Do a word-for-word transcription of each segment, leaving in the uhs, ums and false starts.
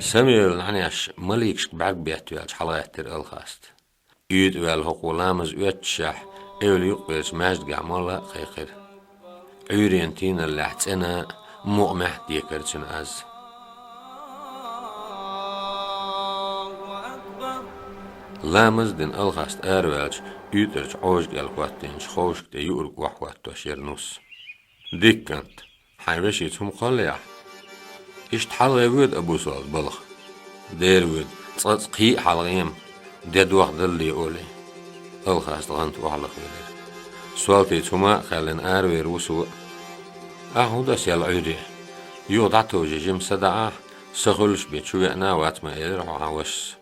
Самаьлан нанас маликашка бӀарг беттаваьлча хьалагӀаьттира Алхаста. УьйтӀа ваьлла хӀокхо ламаз оьццашехь, эвла юкъерчу маьждигехь молла а кхайкхира. Ӏуьйренан тийналлехь цӀена а, мукъамехь а декара цуьнан аз. Ламаз а дина Алхаста араваьлча, уьйтӀарчу Ӏожа кӀел хӀоттийначу ховшка тӀе юург охьахӀоттош яра нус. «Дика кӀант, хьайн вешица хӀума кхоллаяхь?» «Иштта хьалхе воьду, Абусолта, балха?» «Дера воьду, цкъа-цкъа кхин а хьалхе-м, де дохадалале олий». Алхаста гӀанта охьалахвелира. Солтица хӀума а кхаьллина аравер ву цо а. «Ахьа хӀун до сел Ӏуьйре? Юха дӀатовжий жима садаӀахь, са хуьлуш бен чу веана а вац ма», — элира хьо хьан вашас.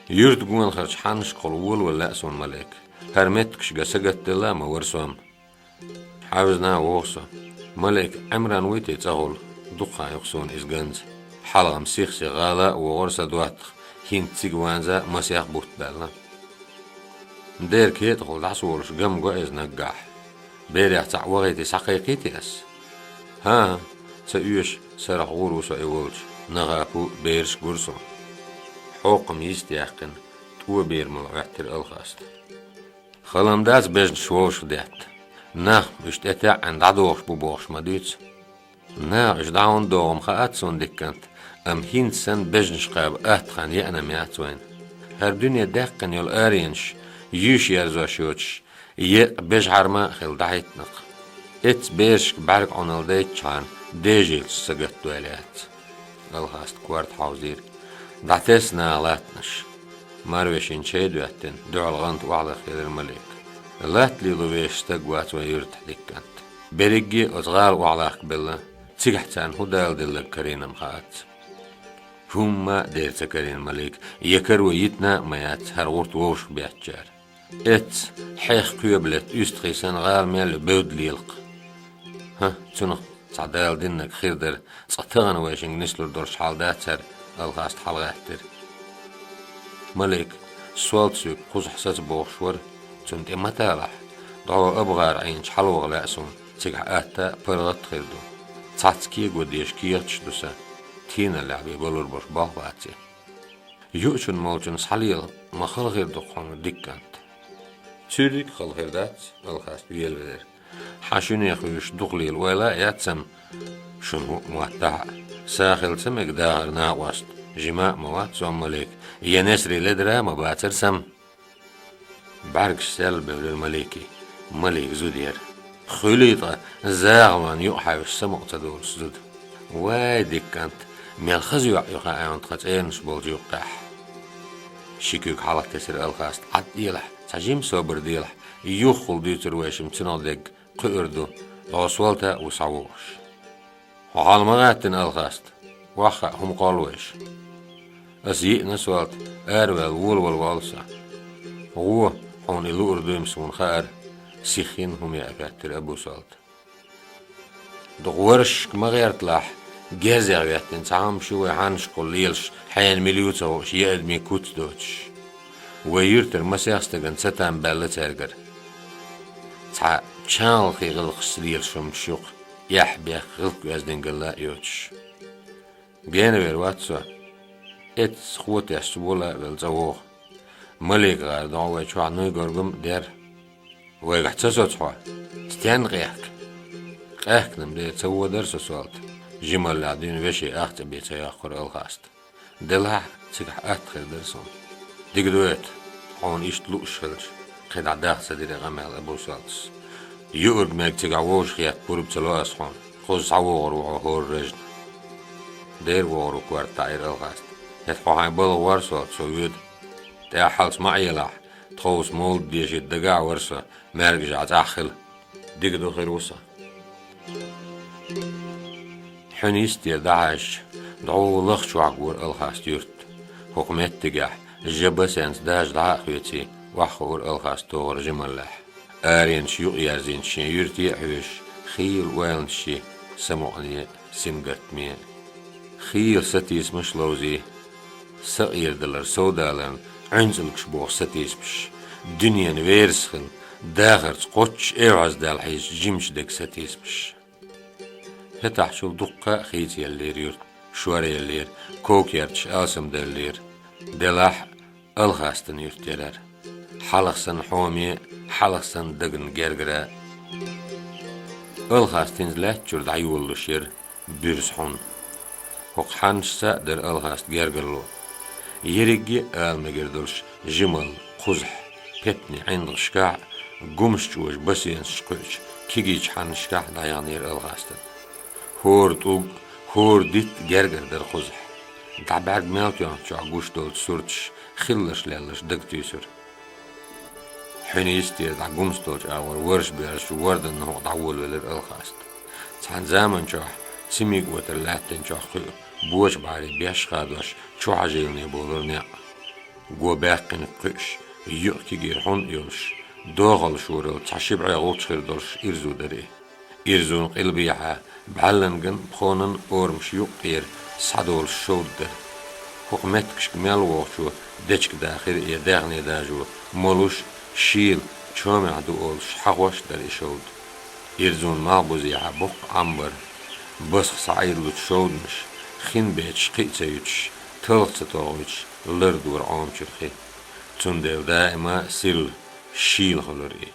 «Юьртан гонахарчу хьаннашкахула волавала лаьа суна, Малик. ХӀара меттигаш ган сагатделла а ма вара со-м». «Хьаьвзина а вогӀу со. Малик, Ӏимран вуй те цӀахула? Дукха хан ю-кх суна иза ганза. Хьалха-м сих-сиха гӀала а вогӀура сан доттагӀа, хӀинца цига ванза а масех бутт баьлла». «Дера кетӀахула дӀасаволуш гам го иза наггахь. Берех цхьаъ вахийти схьакхайкхий те ас?» «ХӀан-хӀа, ца оьшу, сарахь гӀур ву со и волчу, нахапу а, бераш а гура суна». Хьокхам йистеяьккхина, тӀо бер мала Ӏоьттира Алхаста. «Хала-м дац бежнаш вовшах детта. Нах уьш тӀетаьӀӀина дӀадохуш бу бохуш ма дуьйцу». «Наха уьш дӀа хӀунда догӀу-м хаац суна, дика кӀант, амма хӀинца санна бежнаш кхаба атта хан еана-м яц вайна. ХӀара дуьне даьккхина йолу аренаш юьйш ерзош йоцуш, еккъа бежахьара ма а хилла дӀахӀиттина-кх. Эцца берашка бӀаьрг Ӏуналла дайччхьана, дежийлаш сагатдойла яц». Алхаста корта хьовзийра. «ДӀатесна наха латтанаш». Марвешин чай доьттина, дуьхьал гӀанта охьалаххилира Малик. «Латта лело вешан стаг вац вайн юьртахь, дика кӀант. Берриге а оцу гӀала охьалахкабелла, цигахь царна хӀун Дала делларг карийна-м хаац». «ХӀумма а дера ца карийна, Малик, я каро йитина а ма яц, хӀара гӀурт вовшах беттачара. Эцца, хьех кхоьба летта уьстагӀий санна гӀала мел ю, бевдда лела-кх». «ХӀан, цунах цхьа Дала диннарг хир дара, цкъа тахана вайшинга нислур долуш хьал дац хӀара», — Алхаста хьалагӀаьттира. «Малик, Солта соьга кхузахь саца бохуш вара, цунна тӀе ма талахь, дӀо АбгӀара Ӏийначу хьалаваха лаьа суна, цигахь атта а, паргӀат а хир ду. Цхьацца кего дезаш кехаташ а ду сан, тийналлехь бен балур болуш болх бац и». «Юучун-молчун схьалела ма хала хир ду-кх хьуна, дика кӀант». «Цуьрриг а хала хир дац», — Алхаста велавелира. «Хьан шуьне хуьйшуш дукха лела ойла а яц-м шуна хӀуъа моттахь а. Са хила ца мега дахар накъост, жима а ма вац со-м, Малик, я несарий ледара а ма бацара сан». БӀаьргаш сел бевлира Маликин. Малик зуда яра. Хуьлий ткъа, захалонна юкъа хьаьвсича самукъа ца долуш зуда. «Вай, дика кӀант, мел хаза йоӀ ю хаьий хьуна тхан цӀернаш болчу юккъехь». Ши куьг хьалха тесира Алхаста. «Ӏад делахь, цхьа жима собар делахь, юххехула дуьйцур вайшимма цунах дерг кхуьур ду, дӀо Солта а ву схьавогӀуш». «Хьо хьал ма гӀаьттина, Алхаста, охьахаа хӀума кхолла вайша». «Ас йиъна, Солта, араваьлла волавала воллу со». «ГӀо, хьуна и луур дуй-м суна хаьара», — сиххина хӀума яа хӀоьттира Абусолта. «Дукхаьлларшка ма гӀерталахь, герзех хӀоьттина цхьа хӀума шу вай хьаннашкахула лелаш, хьенан мила ю ца хууш, я адамийн куц доцуш. Вай юьртара масех стагана цатам баьлла цаьргара. Цхьа чахьалхе гӀиллакхаш лелаш хӀумаш ю-кх, эхь-бехк, гӀиллакх-оьздангалла а йоцуш». «Генавер вац со. Эцца хӀоттош волавелла цӀа вогӀу. Малик-гӀар догӀу вай чохь, нуй-горгам а дер». «Вайгахь ца соцу хьо? Стенна къехка?» «Къехкина-м дера, ца водар со, Солта. Жималлехь дуьйна вешин ах цӀа бен ца йоккхура Алхаста. Делахь а, цигахь атта хир дара суна». «Дика дойту, хьуна иштта лууш хилча, кхидӀа даха ца дира и къамел Абусолтас. Юург мега цигахь вовшахъетта пурба ца ло ас хьуна, кхуза схьавогӀур ву хьо хӀора режна». «Дера вогӀур ву», — корта таӀийра Алхаста. «ХӀета хьо хьайн балха вар, Солта, со воьду. ТӀаьххьалц ма Ӏелахь, тховса мовлид дешийта дагахь вара со, маьркӀажа цӀахь хила. Дика ду, хир ву сан». Хьуьнан йистера дӀахьаьжча, дӀо лахчохь гора Алхаста юрт. ХӀокху меттигехь, жа басенца дажа дӀа а хоьций, охьахуура Алхаста тохара жималлехь. Аренаш юкъаерзийначу шен юьрте а хьоьжуш, хийла ойланаш йи самукъане а, сингаттаме а. Хийла сатийсамаш а ловзий, сакъерадалар, совдаларна Ӏуьнцалгаш боху сатийсамаш, дуьненан верас хилла, Дахарца кхоччуш эвхьаздаьлла хьийзачу жимачу дега сатийсамаш. ХӀетахьчул дуккха а хийцаеллера юрт, шоръеллера, ков-керташ алсамделлера. Делахь а Алхастан юрт яра. Хьалха санна хьоме, хьалха санна дагна гергара. Алхаста хӀинца лаьттачуьра дӀайолалуш яра буьрса хьун. ХӀокху хьаннашца а дара Алхаста гергарло. Ерриге а ала мегар долуш жималла кхузахь, петтане ӀиндагӀашкахь а, гумаш чӀожу басенаш кхуьучу кегийчу хьаннашкахь а дӀаяханера Алхастана. ХӀора тӀулг, хӀора дитт гергара дара кхузахь. ДӀа бӀаьрг мел тоьхначохь гуш долчу сурташ хилларш лелларш дагатуьйсура. Хьуьнан йистера дӀа гумс долчу агӀор варш берзачу ворданна хӀокху дӀаволавелира Алхаста. Цхьана заманчохь цамиг отар лаьттинчохь кхуьу боча бӀаьрий беш а хадош чухьажийлане болура некъ. Го баьккхинарг кхуьуш, юкъ кегийра хьун а йолуш, догӀалла шоралла цхьа ши бӀе гӀулч хир долуш ирзу дара и. Ирзун къилбехьа, бӀаьлланган, пхонан орамаш юккъера схьадолуш шовда дара. ХӀокху меттигашка мел вогӀучо дечиг дахира я даьхни дажо, молуш а, шийла, чомехь ду олуш, хьахош а дара и шовда. Ирзун малхбузехьа боккха Ӏам бара. Басах схьаӀийллучу шовданаш, хин беташ кхиа ца юьтуш, талха ца тогӀуьйтуш, лардора Ӏомачуьра хи. Цундела даима а сирла, шийла хуьлура и.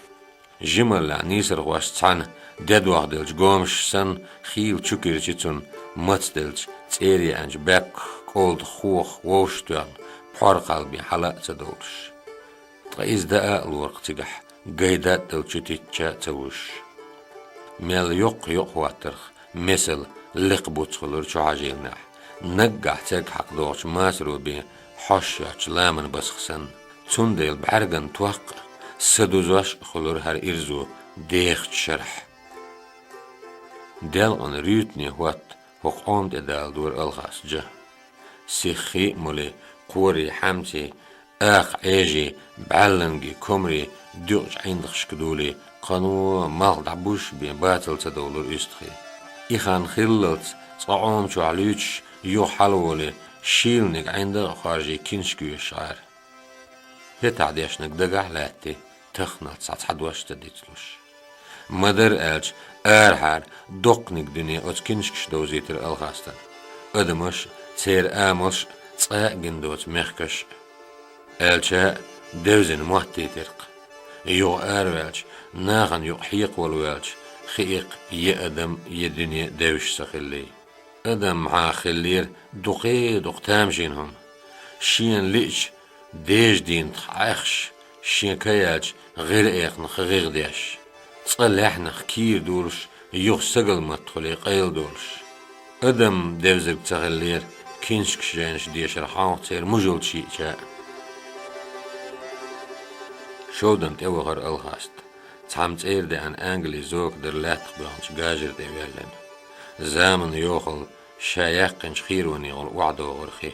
Жималлехь нийсархошца цхьаьна де дохделлачу гомаш санна хийла чу кирчи цунна, мацделлачу цӀера еанчу баьккхах, кӀолдах, хохах вовшах а тоьхна, пхьор кхалбе хьала а ца довлуш. Ткъа иза даа а лору-кх цигахь, гай датӀал чу титтича а ца вужуш. Мел йоккха йокъа хӀоттарх, месала, лекха буц хуьлура чухьажийланехь, наггахь церг хьакхадохучу масаро бен хьош йоцучу ламан басах санна. Цундела бӀаьрган токкха а, са дузош а хуьлура хӀара ирзу дехачу шарахь. Делкъана руьйтане хӀотта хӀокху Ӏома тӀе даладора Алхаста жа. Сиххий а молий, кхорий, хьаьмций, акха Ӏежий, бӀаьллангий, комарий дуькъачу ӀиндагӀашка дуьлий, кхано малх дӀабузуш бен бацал ца довлура уьстагӀий. И хан хиллалц, цкъа Ӏома чохь луьйчуш, юха хьалаволий, шийланиг ӀиндагӀ а хоржий, киншка оьшуш Ӏара. ХӀетахь дешнарг дагахь а лаьттий, тахханалц цхьа цхьа дош ца дицлуш. Ма-дарра аьлча, арахьара доккханиг дуьне оцу киншкаша довзийтира Алхастана. Адамаш а, церан амалш а цкъа а гина доцу мехкаш а. Аьлча а, девзина моттийтира-кх. Юха араваьлча, нахана юкъа хьекхавала ваьлча, хии-кх, я адам, я дуьне девзаш ца хиллий. Адам хьан хиллера дукхе а дукха тамашийна хӀума. Шена лиъча, дежа дийнатах Ӏаьхаш, шен ка яьлча, гӀира экханах гӀигӀ деш, цкъа лаьхьанах кийра дуьйлуш, юха сагалматта хуьлий къайла долуш. Адам девзарг ца хиллера, киншкаш жайнаш дешар хьалха церан мужалча йиъча а. Шовдан тӀе вахара Алхаста. Цхьамма цӀера деана ангали зока дара лаьттах боьхначу гажар тӀе ваьллина. Заманан йохалла ша яьккхинчу хийронехула охьадогӀура хи.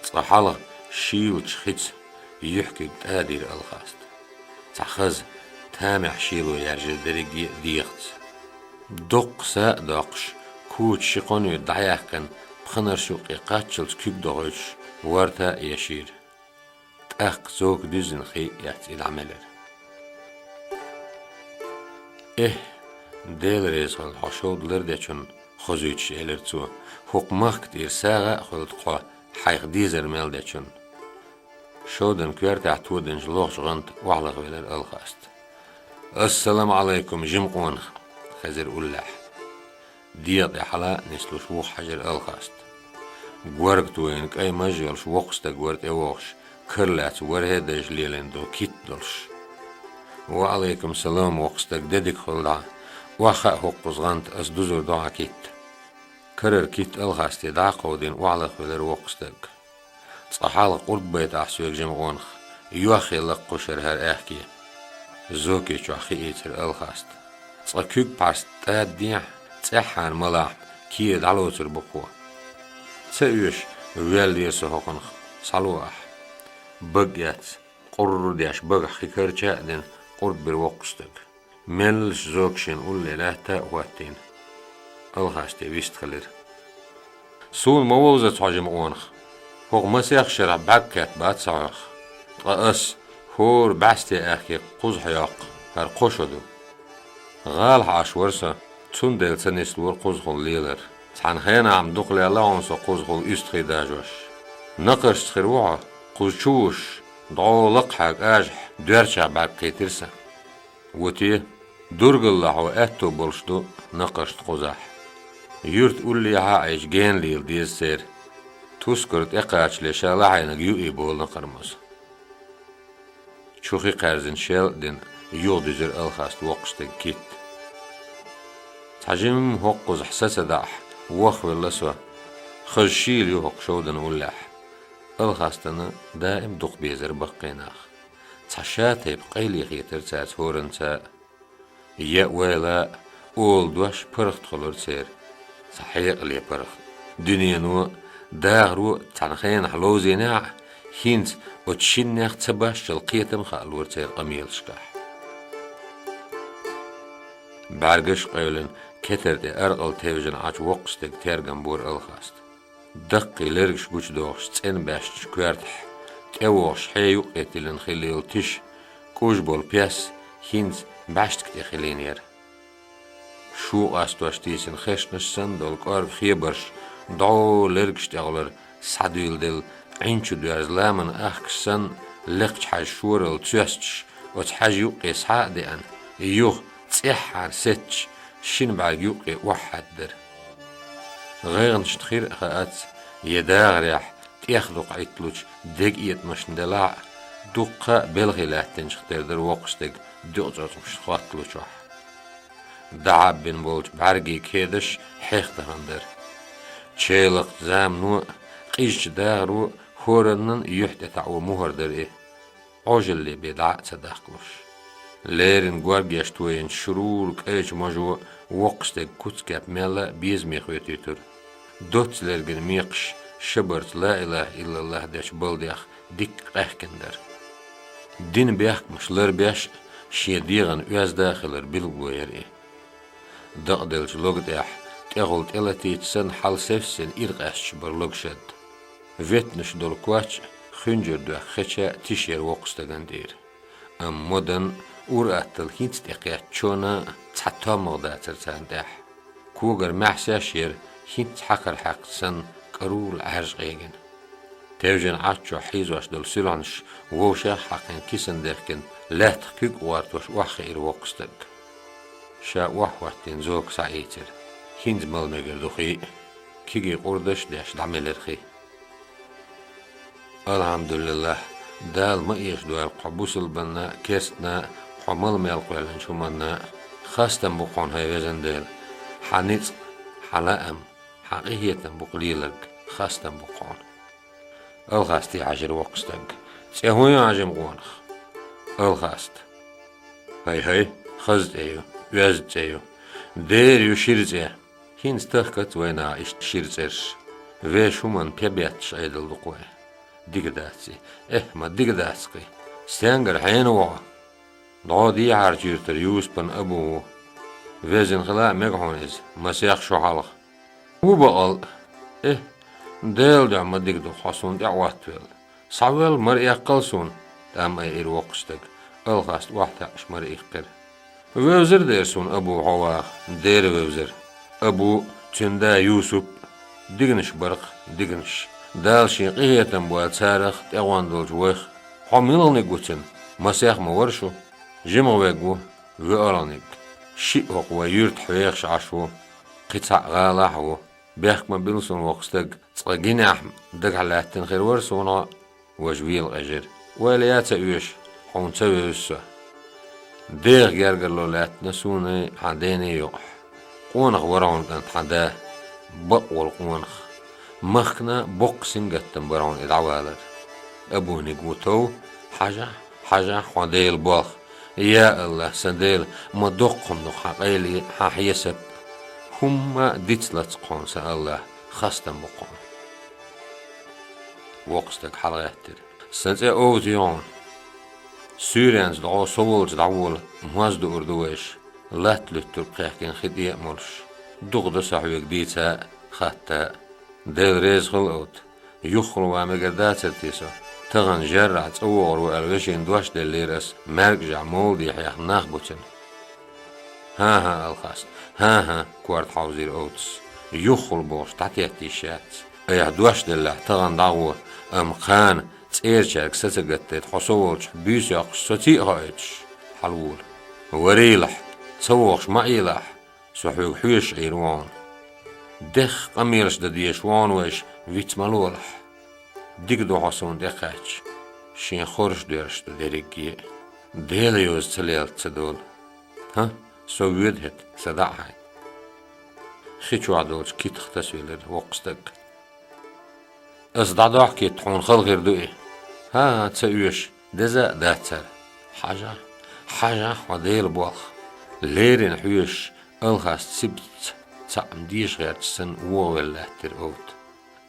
Цкъа хьалха шийлачу хица юьхькиг тӀадийра Алхаста. Цхьа хаза, тамехь шийло яьржира дерриге а дегӀаца. Доккха са а доккхуш, куча ши кхо нуьйр дӀаяьккхина, пханарш юккъе кхаччалц куьг дохуьйтуш, ворта а ешийра. ТӀаккха зока дуьззина хи а эцна, и дӀамелира. Эхь, Дела реза хуьлда хьо шовда лардечунна, хозуьйтуш элира цо, хӀокху махка тӀера сагӀа а хуьлда хьо, хьайх дезар мел дечунна. Шовдан коьртехь тодинчу лохачу гӀанта охьалахвелира Алхаста. «Ассаламу Ӏалайкум, жима къонах!» — хезира уллехь. ДегӀа тӀе хьала а нислуш вухахьаьжира Алхаста. Горга тойина кӀай маж йолуш воккха стаг вара тӀевогӀуш, кара лаьцна ворхӀе а дайша лелийна долу китт долуш. «Ва Ӏалайкум салам, воккха стаг, де дика хуьлда хьан. Охьахаа хӀокхуза гӀанта, ас дузур ду хьан китт». Карара китт Алхасте дӀа а кховдийна, охьалахвелира воккха стаг. «Цкъа хьалха къурд байтахь соьга, жима къонах, йоххе лакхуш яра хӀара аьхке». Зоке чохь хи ийцира Алхаста. «Цкъа куьг пхьарста тӀаддехьа, цӀеххьана малахь, кийра дӀалоцур бу кхо». «Ца оьшу, воьллера со хӀокхунах, схьало ахь». Бага эцна, къурр деш, багахь хи карча а дина, къурд бира воккха стаг. Меллаша Зока шена улле лаьтта а хӀоттийна, Алхасте вистхилира. «Суна ма вовзац хьо, жима къонах. ХӀокху масех шарахь бӀаьрг кхетта бац сан хьох. Ткъа ас ХӀора бӀаьсте аьхке кхуза хьоькху, хӀара кхо шо ду. ГӀалахь Ӏаш вара со, цундела ца нислора кхузахула лелар. Цхьана хенахь-м дукха лелла хьуна со кхузахула уьстагӀий дажош. Накхаршца хир ву хьо, кхуза чу вуш, дӀо лакхахьа кӀажахь доьрчахь бӀаьрг кхийтира сан. Вуте, дургалла хьо аьтто болуш ду накхаршна кхузахь. Юьрта уллехьа а Ӏийча гена лела деза церан. Тускар тӀекхачале ша лахьайнарг юий болу накхармаза. Чу хи кхаьрзина шел а дина, юхадуьзира Алхаста воккхачу стеган китт. Цхьа жимма хӀокхузахь са ца даьхьа, вохвелла со. Хаза шийла ю хӀокху шовдан уллехь. Алхастана даим дукха безара баккхий нах. Цхьа ша тайпа къайле хетара цаьрца хӀоранца а. Яа вайла а, ола дош паргӀат хуьлура церан. Цхьа хьекъале паргӀат. Дуьнено а, дахаро а цхьана хенахь ловзийнехь а, хӀинца оцу шиннех ца башчалла кхетам хаалора церан къамелашкахь. БӀаьргаш а къевлина, кетар тӀе аркъал тевжина Ӏачу воккхачу стеган тергам бора Алхаста. Даккхий лергаш гучудохуш цӀена баьшначу коьртахь, тӀевогӀуш хье юккъе тиллина хилла йолу тиша, кӀуж болу пес хӀинца баьшниг тӀе хилийнера. Шу къастош тийсина хешнаш санна долу кӀорга хебарш, дӀо лергаш тӀехула схьадуьйладелла, Ӏин чу доьрзу ламанан ахкаш санна, лекхачу хьаьжа шоралла цоьсташ оцу хьаьжа юккъе схьа а деана, юха цӀеххьана сетташ шина бӀаьрга юккъе охьахьаьддара. ГӀайгӀанашна хир а хаац, я дахарехь тӀех дукха Ӏитталучу дега этӀамашна делахь а, дуккха а белхий лаьттинчух тера дара воккхачу стеган дуьхьа цӀоцкъамаш хотталучохь. ДӀахьаббина болчу бӀаьргийн кедаш хьех тахана дара. Чалакхчу замано а, къизачу дахаро а хӀораннан юьхь тӀе таӀо мухӀар дара и. Ӏожалле бен дӀа а ца дахкалуш. Леррина горгаш тойинчу шурула кӀайчу можо воккхачу стеган куц-кеп мелла а безаме хоьтуьйтура. Доцца лергина мекхаш шабарца ла илаха иллаллахӀ дечу балдех дикка къаьхкина дара. Дина бехкамаш ларбеш а, шен дегӀан оьзда а хилар билгало яра и. Дакъаделлачу лога тӀехь, тӀехула тӀелатийча санна, хьал севссина ира къаьсташ бара логашадда. Веттанаш долу коч а, хуьнжар доьхку хеча а тиша яра воккхачу стагана тӀера. Амма модан а, ур-аттал хӀинца тӀекхеттачу чона а цхьа томмагӀа дацара царна тӀехь. Когара маьхьсеш яра, хӀинца хьакхар хьаькхча санна, кӀарула Ӏаьржа къегина. Тевжина Ӏаччохь хьийзош долу суьлхьанаш вовшех а хьаькхина кисана дехкина, лаьттах куьг а гӀортош охьахиира воккха стаг. Ша охьахӀоттийна зока схьаийцира. ХӀинца мала мегар ду хи а. Кегий къурдаш а деш дӀамелира хи. АлхьамдулиллахӀ, Дала ма эша дойла кхо бусалбанна а, керстанна а, кхо мала мел кхоьллинчу хӀуманна а. Хастам бу-кх хьуна, хӀай везан Дела, хьан ницкъ, хьан лаам, хьан къинхетам бу-кх леларг, хастам бу-кх хьуна. Алхасте хьаьжира воккха стаг. ЦӀе хӀун ю, Ӏажим къонах? Алхаста. ХӀай-хӀай, хаза цӀе ю, оьзда цӀе ю. Дера ю шира цӀе. ХӀинца тахкац вайнаха иштта шира цӀерш. Вешан хӀуманна пе бетташ Ӏедал ду-кх вай. Дика дац и. Эхь, ма дика дац-кх и. Стенгара хьенан ву хьо? ДӀо дехьарчу юьртара Юсупан Абу ву. Везина хила а мега хьуна иза, масех шо хьалха. Ву бакъал а. Эхь, Делан дуьхьа ма дика ду хьо суна тӀе а хӀоттавелла. Схьавоьлла, мара эккхал суна, тӀам айира воккхачу стага, Алхаста охьатаьӀаш мара иккхира. Вевзар дера суна Абу хьо ваха, дера вевзар. Абу, цуьнан да Юсуп, дигнаш бара-кх, дигнаш. Дала шен къинхетам бойла царах а, тӀегӀон долчу вайх а. Хьо муьлханиг ву цуьнан, масех ма вара шу? ЖимагӀверг ву, воьалгӀаниг. Шиъ хӀокху вайн юьртахь вехаш Ӏаш ву, кхин цхьаъ гӀалахь а ву. Бехк ма билла суна, воккха стаг, цкъа гинехь дагахь лаьттина хир вара суна хьо, важа вела къежира. Ойла яц а оьшу, хьуна ца вевза со. ДегӀан гергарло лаьттина суний, хьан дений юкъахь. Къонах вара хьуна, кӀант, хьан да, бакъ волу къонах. Махкана боккха сингаттам бара хьуна и дӀавалар. Абуниг ву тов, хьажахь, хьажахь хьо Делан болх. Я АллахӀ, сан Дела, ма доккха хӀума ду-кх хьан къайле, хьан хьесап. ХӀумма а дицлац-кх хьуна, сан АллахӀ, хастам бу-кх хьуна. Воккха стаг хьалагӀаьттира. Сан цӀе овза ю хьуна. Суьйренца дӀо со волчу дӀавола, моз дуур ду вайша, латта луьттург кхехкина хи тӀе а молуш. Дукха до со хьоьга дийца а, хатта а. Дела реза хуьлда оцу. Юххалва мегар дацара те со? Тахана жеррахь цӀа вогӀур ву аьлла, вешина дош деллера ас, маьркӀажехь мовла дехьех нах бу цуьнан. ХӀан-хӀа, Алхаст, хӀан-хӀа, корта хьовзийра Овтас. Юххул бохуш дӀатетта йиш яц. Айхьа дош деллехь, тахана дӀагӀо, амма кхана цӀерачаьрга са ца гатдайта, хьо со волчохь буьйса йоккхуш, со ций а хоуьйтуш, хьалавола. Варийлахь, ца вогӀуш ма Ӏийлахь, со хьоьга хьоьжуш Ӏийр ву хьуна. Дехха къамелаш дан дезаш ву хьуна вайша, виц ма лолахь. Дика ду хьо суна тӀекхаьчча, шен хорша доьрзуш ду дерриге а. Дела йоза ца лелта ца долу. ХӀа, со воьду хӀета, са дӀа а хьайна. Хи чохь долчу китах тасавелира воккха стаг. Ас дӀадохьу китта, хьуна хала хир ду и. ХӀан-хӀа, ца оьшу, деза а дац цара. Хьажахь, хьажахь хьо Делан болх. Леррина хьоьжуш, Алхаста сибатца цхьаъ-м деша гӀерташ санна вогӀавелла лаьттира Овта.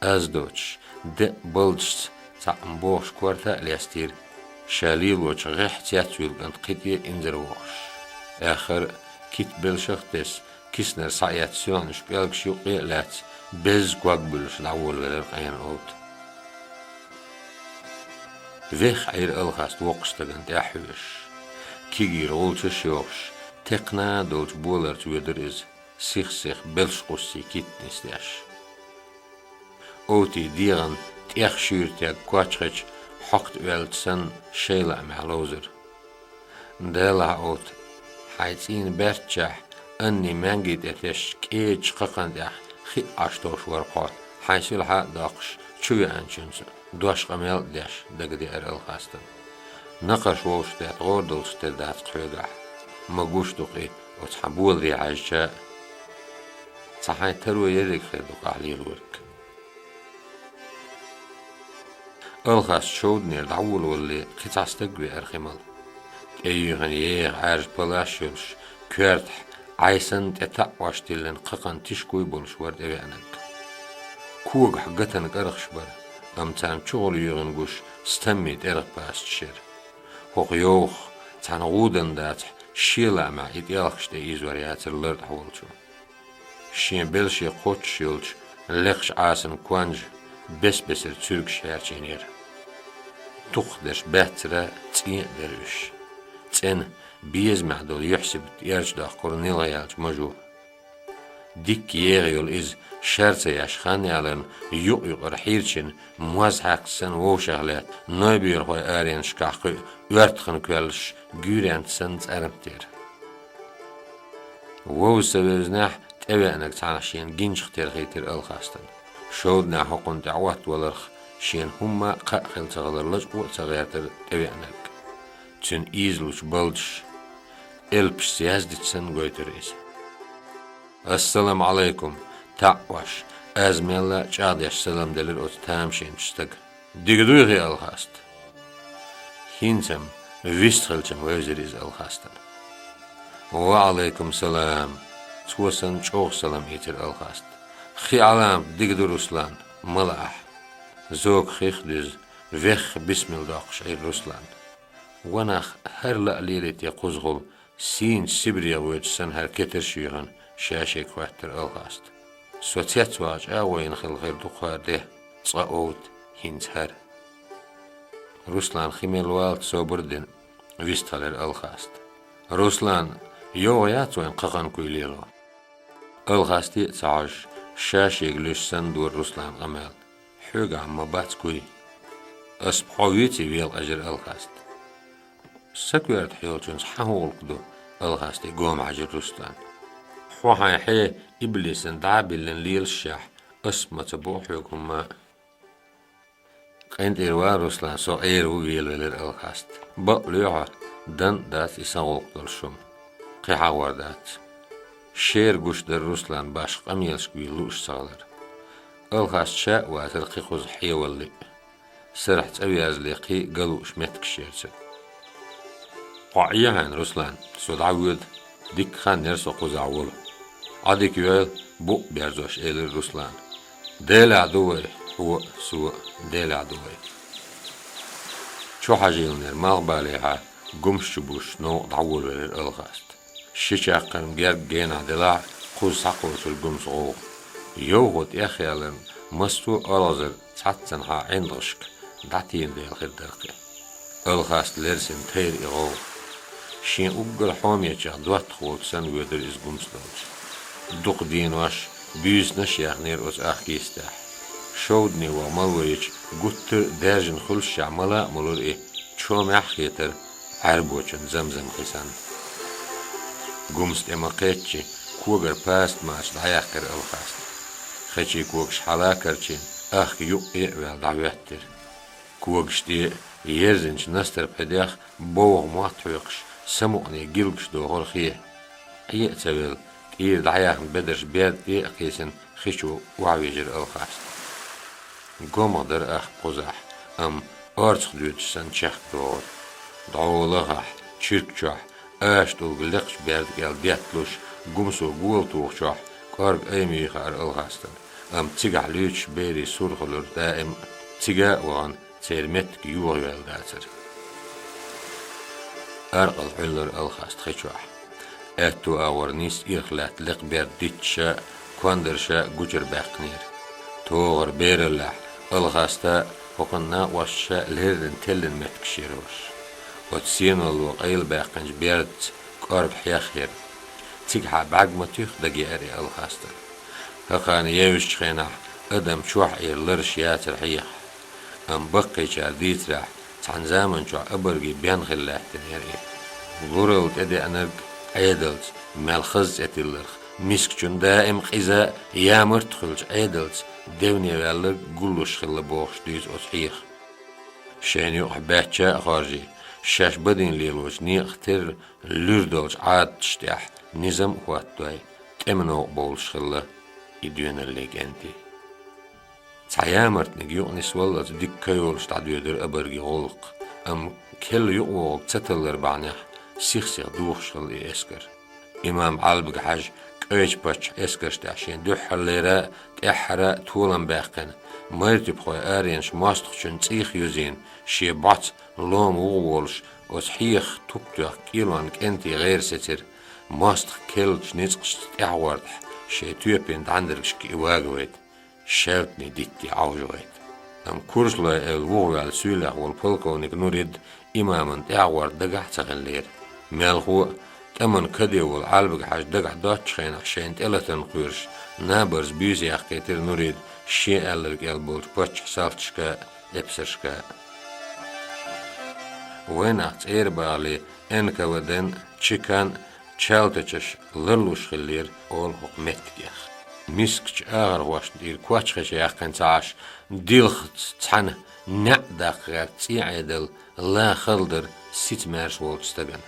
Аз доцуш, де а балдашца цхьаъ-м бохуш корта а лестийра, ша лелочу гӀехь цецвуьйлу кӀант кхин тӀе а инзаре вохуш. Аьххар а, кита белшах а тесна, киснара схьаэцна соьгӀанаш пӀелгаш юккъе а лаьцна, безза ког буьллуш дӀаволавелира къена Овта. Вехха Ӏийра Алхаст воккхачу стагана тӀаьхьа хьоьжуш. Кегийра гӀулчаш а йохуш, текхна долчу боларца воьдура иза, сих-сиха белш кхуссий киттанаш деш. Овтий дегӀан тӀех шуьйра тегга кочхачу хьокта оьллачу санна шайн лаамехь ловзура. Делахь, Овта, хьайн цӀийнан баьрччехь анний маьнги тӀе тесчу кӀечу кхакхан тӀехь хи а Ӏаш товш вара хьо, хьайн сийлахь а доккхуш, чу веанчуьнца дош къамел а деш дагадеара Алхастана. Накхарш вовшах детта гӀора долуш тера дац хьоьгахь, ма гуш ду-кх и оцу хьан боладе хьаьжча а. Цхьа хьайн таро ерриг хир ду-кх ахь лелориг. Алхаст шовданера дӀаволавалале, кхин цхьа стаг веара хи мала. ТӀеюьйхина еха Ӏаьржа палаш йолуш, коьртахь Ӏай санна тӀе таӀош тиллина кхакхан тишкуй болуш вара тӀевеанарг. Когахь гатан кӀаргӀаш бара, амма царна чухула юьйхина гуш стаммий тӀергӀа пасачаш яра. ХӀокху йовхах цхьана гӀудан дацахь, шен лаамехь и тӀелхаш тӀе ийзор яцара лартӀахь волчо. Шен белше кхоччуш йолчу лекхачу Ӏасанан конжа бес-бесара цуьргаш хьерчийнера. Туххухдерш баьццара цӀен а дара уьш. ЦӀена безамехь долу юьхь-сибат эрча доккхура нилгӀа яьллачу мажо. Дикка еха йолу иза шар ца еш хан яларна, юкъ-юкъара хьийрчина, моз хьаькхча санна вовшах лаьтта, нойбоьрахой аренашкахь кхуьу оьртахана коьллаш, гуьйренца санна цӀармат яра. Вовза ца вевзинехь, тӀевеанарг цхьаьна шена гинчух терхийтира Алхастана. Шовданехь хӀокхунна тӀе Ӏоттаваларх шена хӀумма а кхаъ хила ца хилар лачкъо а ца гӀертара тӀевеанарг. Цуьнан ийзалучу балдаш элпашца яздича санна гойтура иза. «Ассаламу Ӏалайкум!» — таӀош, аз мелла а чӀагӀдеш салам делира оцу тамашийначу стага. «Дика дуй хи, Алхаст?» ХӀинца-м, вистхилча-м вевзира иза Алхастана. «Ва Ӏалайкум салам!» — цо санна чӀогӀа салам ийцира Алхаста. «Хи Ӏаламат дика ду, Руслан, ма лаахь!» Зоках хих дуьзна, вехха бисмилла доккхуш Ӏийра Руслан. Ванах, хӀара лаа лелийта кхузахула, сийначу Сибрех воьдуш санна, хӀара кетарш а юьйхина, ша-шега хоьттура Алхаста. Со цецваха чӀагӀо йина хилла хир ду кху де, цкъа Овта, хӀинца хӀара. Руслан хи мелла валлалц собар а дина, вистхилира Алхаста. «Руслан, йовха яц вайн кхакхан куй лело?» Алхасте а ца хьожуш, ша-шега луьйш санна дора Руслана къамел. «Хьоьгахь-м ма бац куй». «Ас-м хьо вуьйций?» — велакъежира Алхаста. «Са коьртахь йолчунца хьан хӀун гӀуллакх ду?» — Алхасте гома хьаьжира Руслан. «Хьо хьайн хье иблисан дӀа а биллина лелашехь, ас-м ма ца боху хьоьга хӀумма а». «КъинтӀера ван, Руслан, со Ӏера ву», — велавелира Алхаста. «Бакъ лоьхьа, дан а дац и сан гӀуллакх долуш хӀума. Кхин хьагӀор дац». Шера гуш дара Руслан башха къамелашка вийла лууш ца хилар. Алхаста ша а вацара кхин кхуза хьевалли а. Сарахь цӀа вязле кхин а ган лууш меттигаш яра цуьнан. «Хьо Ӏехьийна, Руслан, со дӀавоьду, дикка хан яра со кхузахь волу». «Ӏа дика йойла», — букъ берзош элира Руслана. «Делехь ду вай, хьо а, со а, Делехь ду вай». Чу хьажийланера малхбалехьа, гумаш чу бузуш новкъа дӀаволавелира Алхаста. Ши чаккхарма герга генахь делахь а, кхуза схьакхочура гумса гӀовгӀа. Йовхо тӀехъяларна, массо а олхазар цхьаццанхьа ӀиндагӀашка, дӀатийна дела хир дара-кх. Алхаста лерсина тайра и гӀовгӀа. Шен уггар хьомечех доттагӀа волчу санна воьдура иза Гумс долчу. Дукха денош, буьйсанаш а яьхнера оцу ах кийсатехь. Шовданийн ваха мала вайча, гуттар а даьржина хуьлушехь мала а молура и, чомехь а хетара Ӏаьрбочун замзам хи санна. Гумс тӀе ма-кхеччи, когара паста марша дӀаяьккхира Алхаста. Хечийн когаш хьала а карчийна, ахка юккъе а ваьлла дӀахӀоьттира. Когаш тӀе ерзинчу настар пхьидех бовха мотт хьоькхуш, самукъане гилгаш дохура хи. Ӏе а ца велла, тӀера дӀаяьхна бедарш берда тӀе а кхийсина, хи чу охьавижира Алхаста. Гомха дара ахка кхузахь, амма орцах доьдуш санна чехка догӀура. ДӀо лахахь, чуьрка чохь, аша тӀулга лекхачу берда кӀел детталуш, Гумсо гола тухучохь, кӀорга айма йийхира Алхастана, амма цигахь луьйчуш берийн сур хуьлура даим а, цига а вахана, церан меттиг йохаваьлла дацара. Аркъал Ӏуьллура Алхаста хи чохь. Аьтту агӀор нийсса ирх лаьтта лекха берда дитташа, кондарша гучура баьккхинера. ТогӀара бераллехь Алхаста, хӀокхуьнан накъосташа леррина теллина меттигаш яра уьш. Оцу сенало къайлабаьккхинчу бердаца кӀорга хьех яра. Цигахьа бӀаьрг ма-туьйхху дагеара и Алхастана. ХӀокхарна евзачу хенахь адам чохь Ӏийра лараш яцара хьеха. Амма баккхийчара дийцарехь, цхьана заманчохь обаргийн бен хилла лаьттинера и. Луралла тӀедеанарг Ӏедалца, мел хаза цӀе тилларх, мискачунна даим къиза, ямарта хуьлучу Ӏедалца девне ваьлларг гуллуш хилла бохуш дуьйцу оцу хьеха. Шайна юкъахь баьчча а хоржий, шаьш бадийна лелочу некъах терра луьра долчу Ӏадаташ тӀехь низам а хӀоттадой, тӀеман новкъа бовлуш хилла и доьналлин кӀентий. Цхьа ямартниг юкъа нисваллалц дика ка йолуш дӀадоьдура обаргийн гӀуллакх, амма керла юкъавогӀург ца таллар бахьанехь, сих-сиха духуш хилла и эскар. Имам Ӏалбиг-Хьаьжа кӀайчу паччахьан эскарш тӀехь шен дуьххьарлера а, тӀаьххьара а толам баьккхина, майртуьпхой аренаш мостагӀчун цӀийх юзийна, шен боц лома вуха волуш, оцу хьеха туп тоьхна кӀелонан кӀентий гӀера сецира, мостагӀа керлачу ницкъашца тӀаьхьагӀортахь, шайн тоьпийн дӀандергашка и вагавайта, шаьлтане дитте Ӏовжавайта. Амма Курсалой эвла вухаваьлла суьйлех волу полковник Нурид имамна тӀаьхьагӀорта дагахь а ца хиллера. Мелхо а, тӀамна каде волу Ӏалбиг-Хьаьжа дагахь доцучу хенахь шайна тӀелатарна кхоьруш, набарза буьйса яьккхийтира Нурида шен аьлларг аьлла болчу паччахьан салташка а, эпсаршка а. Вайнах цӀера бахале, Н К В Д-н, Ч К-н, Чалтачаш ларлуш хиллера олу хӀокху меттигех. Мискачу ахархошна тӀера кочхача яьккхина ца Ӏаш, дилхаца цхьаьна неӀ даккха гӀерта цӀен Ӏедал ла хала дара сица маьрша волчу стагана.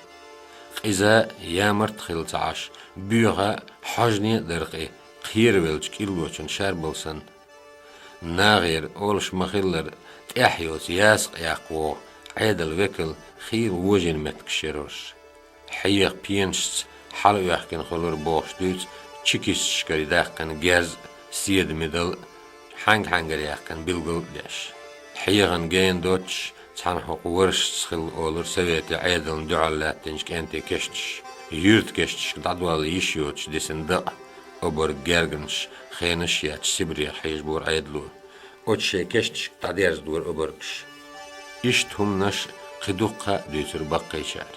Къиза, ямарта хилла ца Ӏаш, боьха, хьожане а дара-кх и кхеравеллачу кӀиллочун шарбал санна. Нахера, олуш ма-хиллара, тӀаьхьа йоцу ясакъ яккха вогӀу Ӏедалан векал хийла вожийна меттигаш яра уьш. Хьеха пенашца хьалаоьхкина хуьлура бохуш дуьйцу чекисташкара даьккхина герз а, седа мидал а, хьаьнга-хьаьнгара яьккхина билгал а деш. Хьехана гена доццуш цхьана хӀокху варшашца хилла олура советийн Ӏедална дуьхьал лаьттинчу кӀентийн кешнаш, юьртан кешнашка дӀадолла йиш йоцуш дисина дакъа, обарг герганаш, хенаш а етташ Сибрех хьежабора Ӏедало. Оцу шайн кешнашка дӀадерзадора обаргаш. Иштта хӀуманаш кхин дуккха а дуьйцура баккхийчара.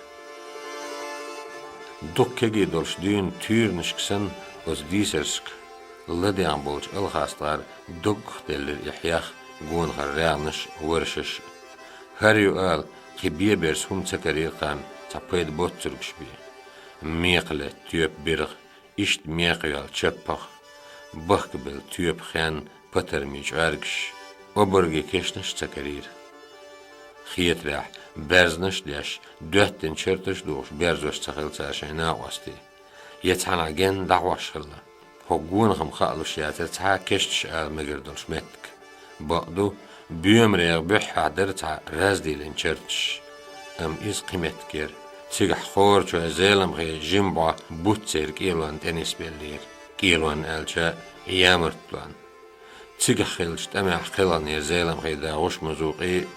Дукха кегий долуш дуьйна туьйранашка санна оцу дийсаршка ладегӀна болчу Алхастагара доггах деллира и хьех, гонахара рагӀнаш а, варшаш а. ХӀара ю ала, кхин бен-берза хӀума ца карийра кхарна цхьа пайда боццургаш бен. Мекха летта тоьпан биргӀа, иштта мекха йолу чаппах, бахкабелла тоьпан хенна патармийн чӀоьргаш, обаргийн кешнаш а ца карийра. Хетарехь, баьрзнаш а деш, доьттина чарташ а духуш берзош ца хилла цара шайн накъостий. Я цхьанхьа генна дӀахьош хилла. ХӀокху гонах-м хаалуш яцара цхьа а кешнаш ала мегар долуш меттиг. Бакъду, боьмарегӀан буьххьехь дара цхьа раздийлина чарташ. Амма иза кхин меттиг яра. Цигахь хорачойн Зеламхин жима бӀо буц церан кӀелонна тӀе нисбеллера. КӀелонна аьлча, ямартлонна. Цигахь хиллачу тӀамехь кхелхинера Зеламхин да ГӀушмазукъий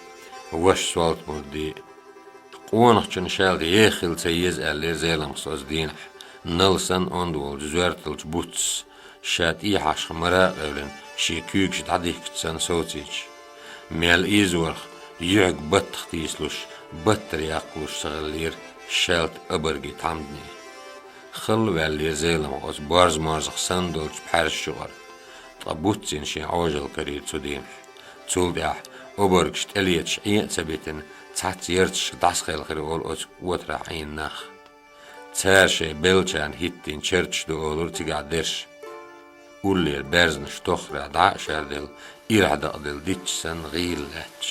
а, ваша Солта-Мурдий а. Къонахчун шаьлта еха хила ца еза аьллера Зеламхас оцу дийнахь, нал санна онда волчу зоьрталчу буццас, ша тӀехьашха мара а къевлина, шен куьйгаш дӀадихкича санна совцийча. Мел ийзорх юьхьиг баттах тийсалуш, баттара яккхалуш ца хиллера шаьлта обаргий тхьамдний. Халла ваьллера Зелимха оцу борз-морзах санна долчу пхьаьрсачу юкъара. Ткъа буц йина шен Ӏожалла карийра цу дийнахь. Цул тӀаьхьа обаргаш тӀелеташ Ӏен а ца битина, цхьацца ярташка дӀасакхелхира олу оцу отарахь Ӏийна нах. Цара шайн беллачарна хӀиттийна чарташ ду олура цигахь дерш. Уллера баьрзнаш тоххарехь дӀа а шарделла, ирахь дакъаделла дитташ санна гӀийла лаьтташ.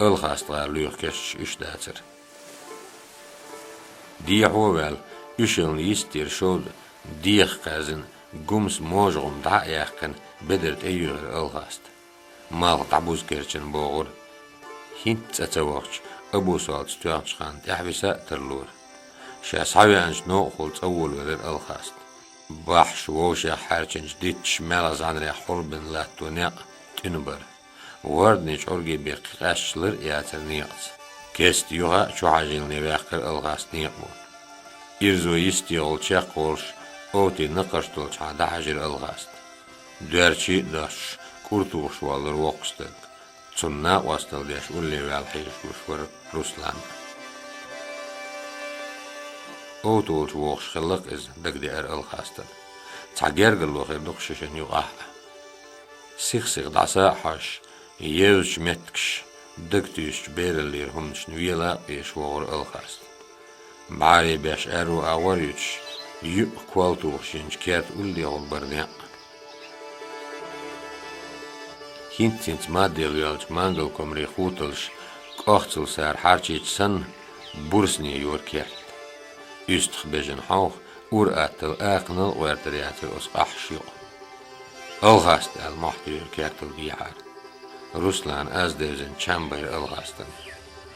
Алхаста-гӀала лоьху кешнаш уьш дацара. Дехьо а ваьлла, уьшаллина йистера шовда деха кхаьрзина, гумса можа гӀум дӀа а яьккхина, бедар тӀеюьйхира Алхаста. Малх дӀабуза керчина богӀура. ХӀинцца цӀа ца вахча, Абусолтас тоьхначу ханна тӀаьхьа виса а тарлора. Ша схьавеанчу новкъахула цӀа волавелира Алхаста. Бахьаш вовшех хьаьрчинчу дитташ маьлхан зӀанарех хьулбина латто некъ тӀуьна бара. ВорданӀий чӀоргий бен кхин къаьсташ лар а яцара некъаца. Кеста юха а чухьажийлане ваьккхира Алхаста некъо. Ирзо йистехула чекхволуш, Овтин накхарш долчухьа дӀахьаьжира Алхаста. Доьрчий а достуш, кӀур тухуш воллура воккха стаг. Цунна накъосталла деш улле ваьлла хьежаш гуш вара Руслан. Овта волчу вохуш хилла-кх иза, дагадеара Алхастана. Цхьа гергарло хир ду-кх шишина юкъахь а. Сих-сиха дӀаса а хьожуш, евзачу меттигаш дагатуьйсучу бераллера хӀуманашна вела а къешаш вогӀура Алхаста. БӀаьрий беш аьрру агӀор а юьтуш, юьхь кол тухуш йинчу керта уллехула бара некъ. ХӀинцца-хӀинцца маддехула йоьллачу мангалкомрийн хуталш кӀохцалла сара хьарчийча санна, бурсане йора керт. Уьстах бежана хьовха, ур-атталла акханал а гӀоьртар яцара оцу къахьаш юкъа. «Алхаста!» аьлла, мохь туьйхира кертал дехьара. Руслана аз девзина чам байра Алхастана.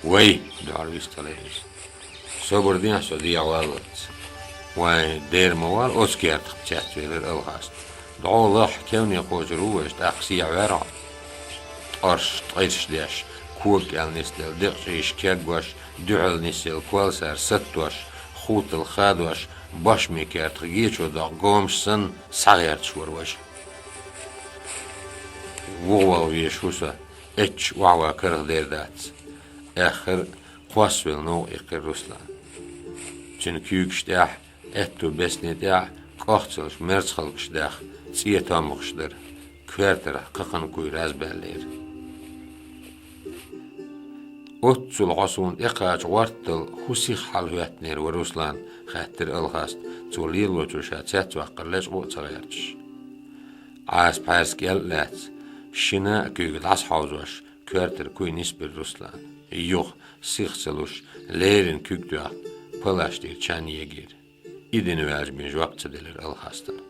«Вай!» — дуьхьал вистхилира иза. «Собар дехьа, со дехьаваллалц». «Вай, дера ма вала оцу кертах», — цецвелира Алхаста. «ДӀо лахахь кевне кхочур ву вайша, тӀаккха сехьавер хьо». ТӀорш, ткъирш деш, кога кӀел нисделла декъа чӀийш кегош, дуьхьал нисъелла кол сара саттош, хутал хадош, бошмийн кертах гечо доккху гомаш санна, схьагӀерташ вара важа. «Вуха ваха везаш ву со, эццахь охьаван карах дер дац», — аьххира, кхоссавелла новкъа иккхира Руслан. Цуьнан куьйгаш тӀехь, аьтту бесни тӀехь кӀохцалш мерзхалгаш даьхна цӀен томмагӀаш дара, коьртарахь кхакхана куй разбаьллера. «Оццул хьо суна тӀекхача гӀортал хӀун сиха хьалахӀоьттинера вара, Руслан?» — хаьттира Алхаста, цо лелочо ша цецваккхар лечкъо а ца гӀерташ. Ӏаса пхьаьрса кӀел а лаьцна, шина а куьйга дӀасахьовзош, коьртара куй нисбира Руслана. Юха, сиха ца луш, леррина куьг тоьхна, палаш тӀера чан егийра. И дина ваьлча бен жоп ца делира Алхастана.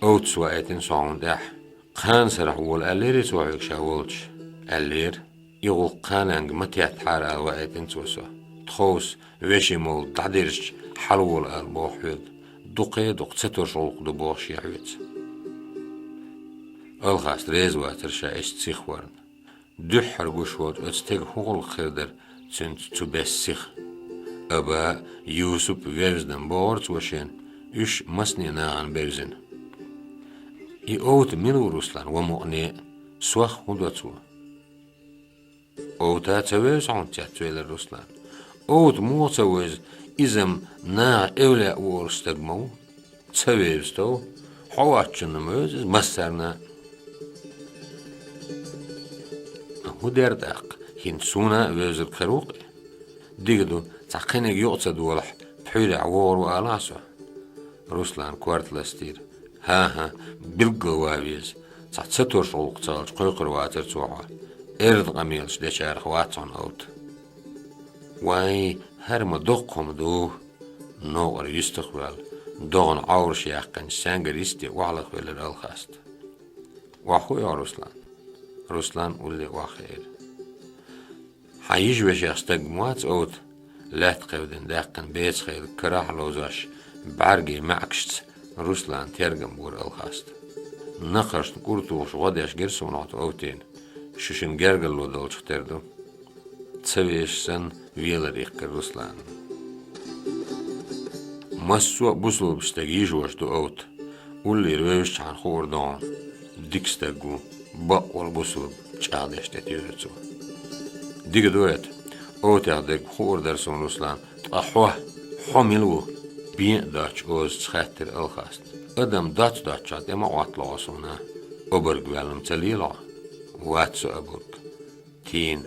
«Овтас ваийтина со хьуна тӀехь. Кхана сарахь вола аьллерий цо хьоьга ша волчу?» — аьллера. «И гӀуллакх кхананга ма теттахьара ала ваийтина цо со. Тховса вешин мовлад дӀадирзича, хьалавола ала боху хьоьга. Дукхе а дукха ца турш гӀуллакх ду боху шен хьоьца». Алхаста реза вацара ша иштта сиха варна. Дуьххьара гуш волчу оцу стеган хӀун гӀуллакх хир дара цуьнца цу бесса сиха? Аба, Юсуп вевзина бохура цо шена, уьш масане нахана бевзина. «И Овта мила ву, Руслан, ва мукъане а? Сох хӀун до цо?» «Овта ца вевза хьуна?» — цецвелира Руслан. «Овта муха ца вевза, иза-м наха эвлаяъ ву олуш стаг ма ву. Ца вевза тов, хьо воцчунна ма вевза иза массарна а». «ХӀун дера тӀаккха, хӀинца суна а вевзарг хир ву-кх и? Дика ду, цхьа кхиниг юкъа ца долахь, пхьуьйрехь вогӀур ву алахьа со». Руслана корта ластийра. «ХӀан-хӀа, билггал ван веза. Цхьа ца турш гӀуллакх ца хилча, кхойкхур вацара цо хьо. Эрна къамелаш дечарах вац хьуна Овта». «Вай, хӀара ма доккха хӀума ду!» — новкъара юьстах ваьлла, догӀана Ӏовраш яьккхинчу саьнгара йисте охьалахвелира Алхаста. «Охьахуьй хьо, Руслан?» Руслан улле охьахиира. «Хьан йижа вешех стаг ма вац Овта?» — лаьтта кхевдина даьккхина беца хайлаг карахь а ловзош, бӀаьргийн маьӀкашца Руслана тергам бора Алхаста. «Накхаршна кӀур тухуш гӀо деш гира суна хьо Овтина. Шу шина гергарло долчух тера ду». Ца везаш санна, велар иккхира Руслана. «Массо а бусулба стеган йижош ду Овта. Уллера вевзачхьана хуур ду хьуна. Дика стаг ву, бакъволу бусулба чӀагӀдеш тӀетоьру цо. Дика ду это, Овтех дерг хуур дара суна, Руслан, ткъа хьо, хьо мила ву? Бен а доцчу озаца хаьттира Алхаста. Адам доц доцчохь тӀе ма Ӏоттало хьо суна, обарг ваьлла ма ца лело хьо? Вац со обарг. Тийна,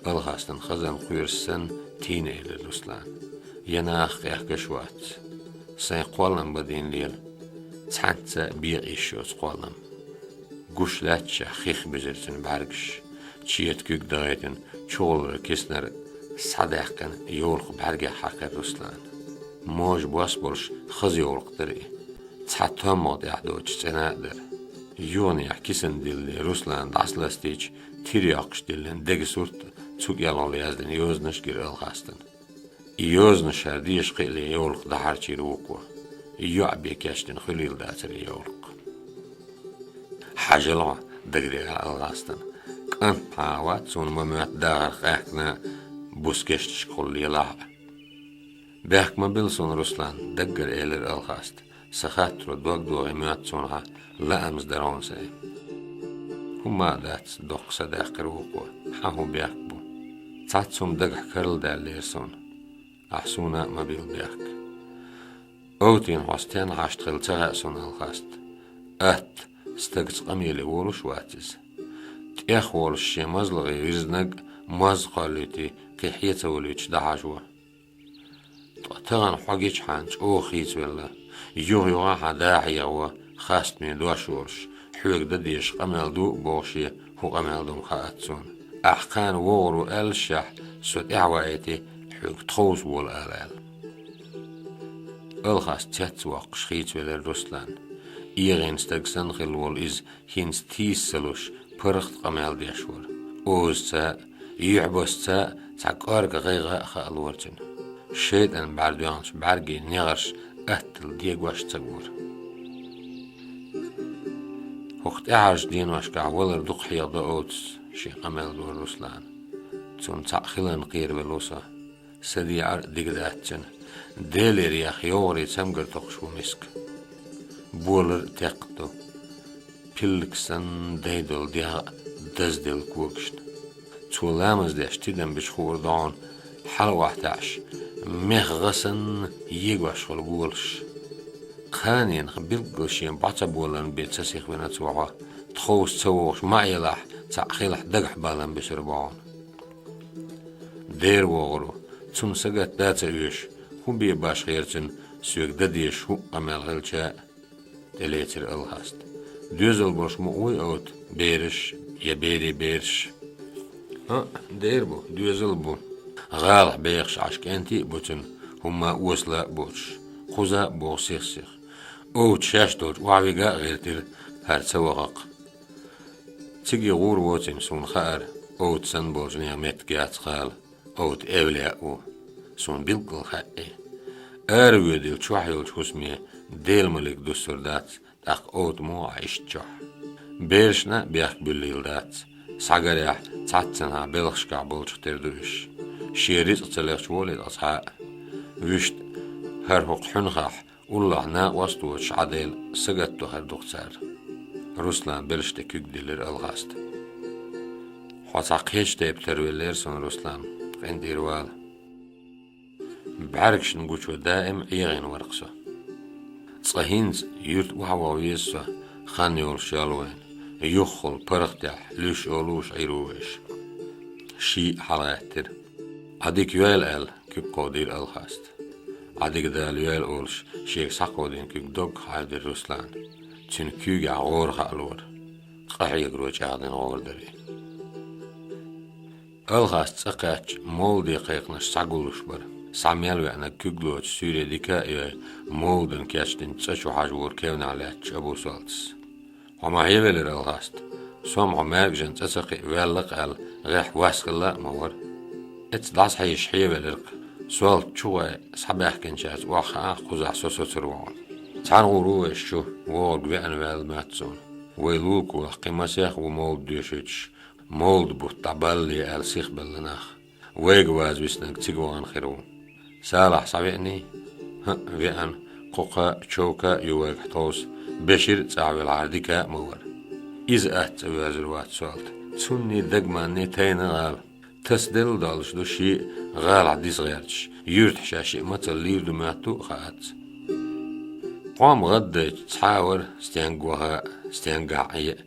Алхастан хазанна кхоьруш санна, тийна элира Руслана. Я нах къехкаш вац. Сайн кхоллам бан дийна лела. Цхьаьнца а бекъа йиш йоцу кхоллам. Гуш лаьтташехь хих буьзира цуьнан бӀаьргаш. Чета куьг дахийтина, чугӀалара киснара схьадаьккхина йовлакх бӀаьргех хьаькхира Руслана. Можа бос болуш хаза йовлакх дара и. Цхьа томмагӀа тӀехь доцуш цӀена а дара. Юханехь кисана диллина Руслана дӀасаластийча, тира йоккхуш диллина дега сурт а, цу кӀелхула яздина йозанаш а гира Алхастана. И йозанаш хӀара деша кхиале йовлакх дӀахьарчийра вукхо. ЙоӀ бен кечдина хуьлийла дацара и йовлакх. Хьажал хьо, дагадеара Алхастана. КӀант хьан а вац суна ма моьтту дахарх къаьхкина, буса кешнашкахула лелахь а. Бехк ма билла суна, Руслан, даггара элира Алхаста. Сан хаттаро дог дохий моьтту суна хьан, лаамза дара хьуна сайн. ХӀумма а дац, доккха са даьккхира вукхо. Хьан хӀун бехк бу? Цхьацца хӀума дагахь карладаьллера суна. Ахь суна а ма билла бехк. Овтийна хьо стенна хьашт хилла ца хаьа суна, Алхаста. Атта, стагца къамеле волуш вац иза. ТӀех волуш шен мазлагӀе вирзинарг а, моз кхоллуьйтий, кхин хье ца волуьйтуш дӀахьажо. Ткъа тахана хьо гичхьана чӀогӀа хийцавелла, юха-юха хьан да хьехаво, хастаме дош а волуш, хьоьга дан дезаш къамел ду а бохуш, хӀун къамел ду-м хаьац суна. Ахь кхана вогӀур ву аьллашехь, со тӀаьхьаваийти, хьоьга тховса волу ала аьлла. Алхаста цец а воккхуш хийцавелира Руслан. ЭгӀийна стаг санна хилла волу иза хӀинца тийса ца луш, паргӀат къамел деш вара. Озаца а, юьхьбасца а цхьа кӀорга гӀайгӀа а хаалора цуьнан. ШайтӀан бӀаьрдоьхначу бӀаьргийн негӀарш атталла дегош ца гора. ХӀокху тӀаьхьарчу деношкахь валар дукха хьехадо Овтас, шен къамел дора Руслана. Цунна цхьаъ хиларна кхеравелла ву со. Сан декъар а дика дац цуьнан. Делера яха йогӀарийн цамгар токхуш ву миска. Болар а текха ду. Пиллиг санна дай долу дегӀ а дазделла когашна. Цо ламаз деш тидам бича хуур ду хьуна, хьала охьатаьӀаш, мех гӀа санна егош хуьлу голаш. Кханенах билггал шен бӀо ца боларна бен ца сихвина цо хьо, тховса ца вогӀуш ма Ӏелахь, цхьаъ хилахь дагахь балам буьсур бу хьуна. Дера вогӀур ву, цунна сагатдан ца оьшу, хӀун бен башхера цуьнан, соьга дан дезаш хӀуъа къамел хилча а, тӀелецира Алхаста. Доьзал болуш мукъа вуй Овта, бераш я берийн бераш? ХӀаъ, дера бу, доьзал а бу. ГӀалахь бехаш Ӏаш кӀентий а бу цуьнан, хӀумма а осала а боцуш, кхуза а боху сих-сиха. Овта шаьш долчу охьавига а гӀиртира, хӀара ца вахакх. Цига гӀур воцийна суна хаьара, Овта санна болчу нехан меттиг яц гӀала, Овта эвлаяъ ву. Суна билггал хаьа и. Ара воьдийла чохь йолчу хӀусаме Делан малик дуссур дац, тӀаккха Овта муха Ӏа иштта чохь? Берашна а бехк буьллийла дац. Схьагарехь, цхьаццанхьа белхашкахь болчух тера ду уьш. Шен рицкъа ца лехча, волий ткъа цхьа а. Вуьшта, хӀара хӀокху хьуьнхахь, уллохь накъост а воцуш Ӏа Дела сагатдо хир ду-кх цара. Руслан белш тӀе куьг диллира Алхаста. Хьо цхьа кхечу тайпа тарвеллера суна, Руслан, къинтӀера вала. БӀаьргашна гучо даим эгӀина вара-кх со. Цкъа хӀинца юьрта охьаваха веза со, хан йолуш йолу вайна, юххехула паргӀатехь луьйш олуш Ӏийр ву вайша. Ший а хьалагӀаьттира. Ӏа дика йойла аьлла, куьг кховдийра Алхаста. Ӏа дика Дала йойла олуш, шега схьакховдийна куьг доггах хьаьрдира Руслана. Цуьнан куьйгахь гӀора хаалора. Къахьегаро чӀагӀдина гӀора дара и. Алхаста цӀа кхаьчча, мовладе кхайкхинарш схьагуллуш бара. Схьа мел веанарг куьг лоцу суьйре дика а йой, мовладан кечдинчу цӀа чу хьажа вора кевнахь лаьтташ Абу-Солтас. «Хьо ма хьевелира, Алхаста? Со-м хьо маьркӀажан цӀа ца кхиа ваьлла-кх», — аьлла, гӀехь вас хилла а ма вара. Эцца дӀасахьежаш хьевелира-кх. Солта чу гӀой схьабаьхкинчаьрца охьахаа кхузахь со соцур ву хьуна. Цхьаьна гӀур ву вайша чу, вогӀург веана ваьлла моьтту суна. Вай лулахь кхин масех а ву мовлад доьшуьйтуш, мовладан бутт дӀабаллале аьлла сихбелла нах. Вайга ваза виснарг цига вахана хир ву. Салахь схьавеаний? ХӀаъ, веана. Кхокха а, човка а ю вайгахь тховса. Бешир а цӀахь велахьара дика а ма вара. Иза атта цӀа воьзар вац Соалта. Цунний дагманний тайна гӀала. Тасаделла долуш ду ши гӀалахь дисгӀерташ, юьртахь ша шиъ мацалла лийр ду моьтту а хаьац. Къом гӀаддайча цхьа а вара стенга ваха а, стенгахь Ӏе а.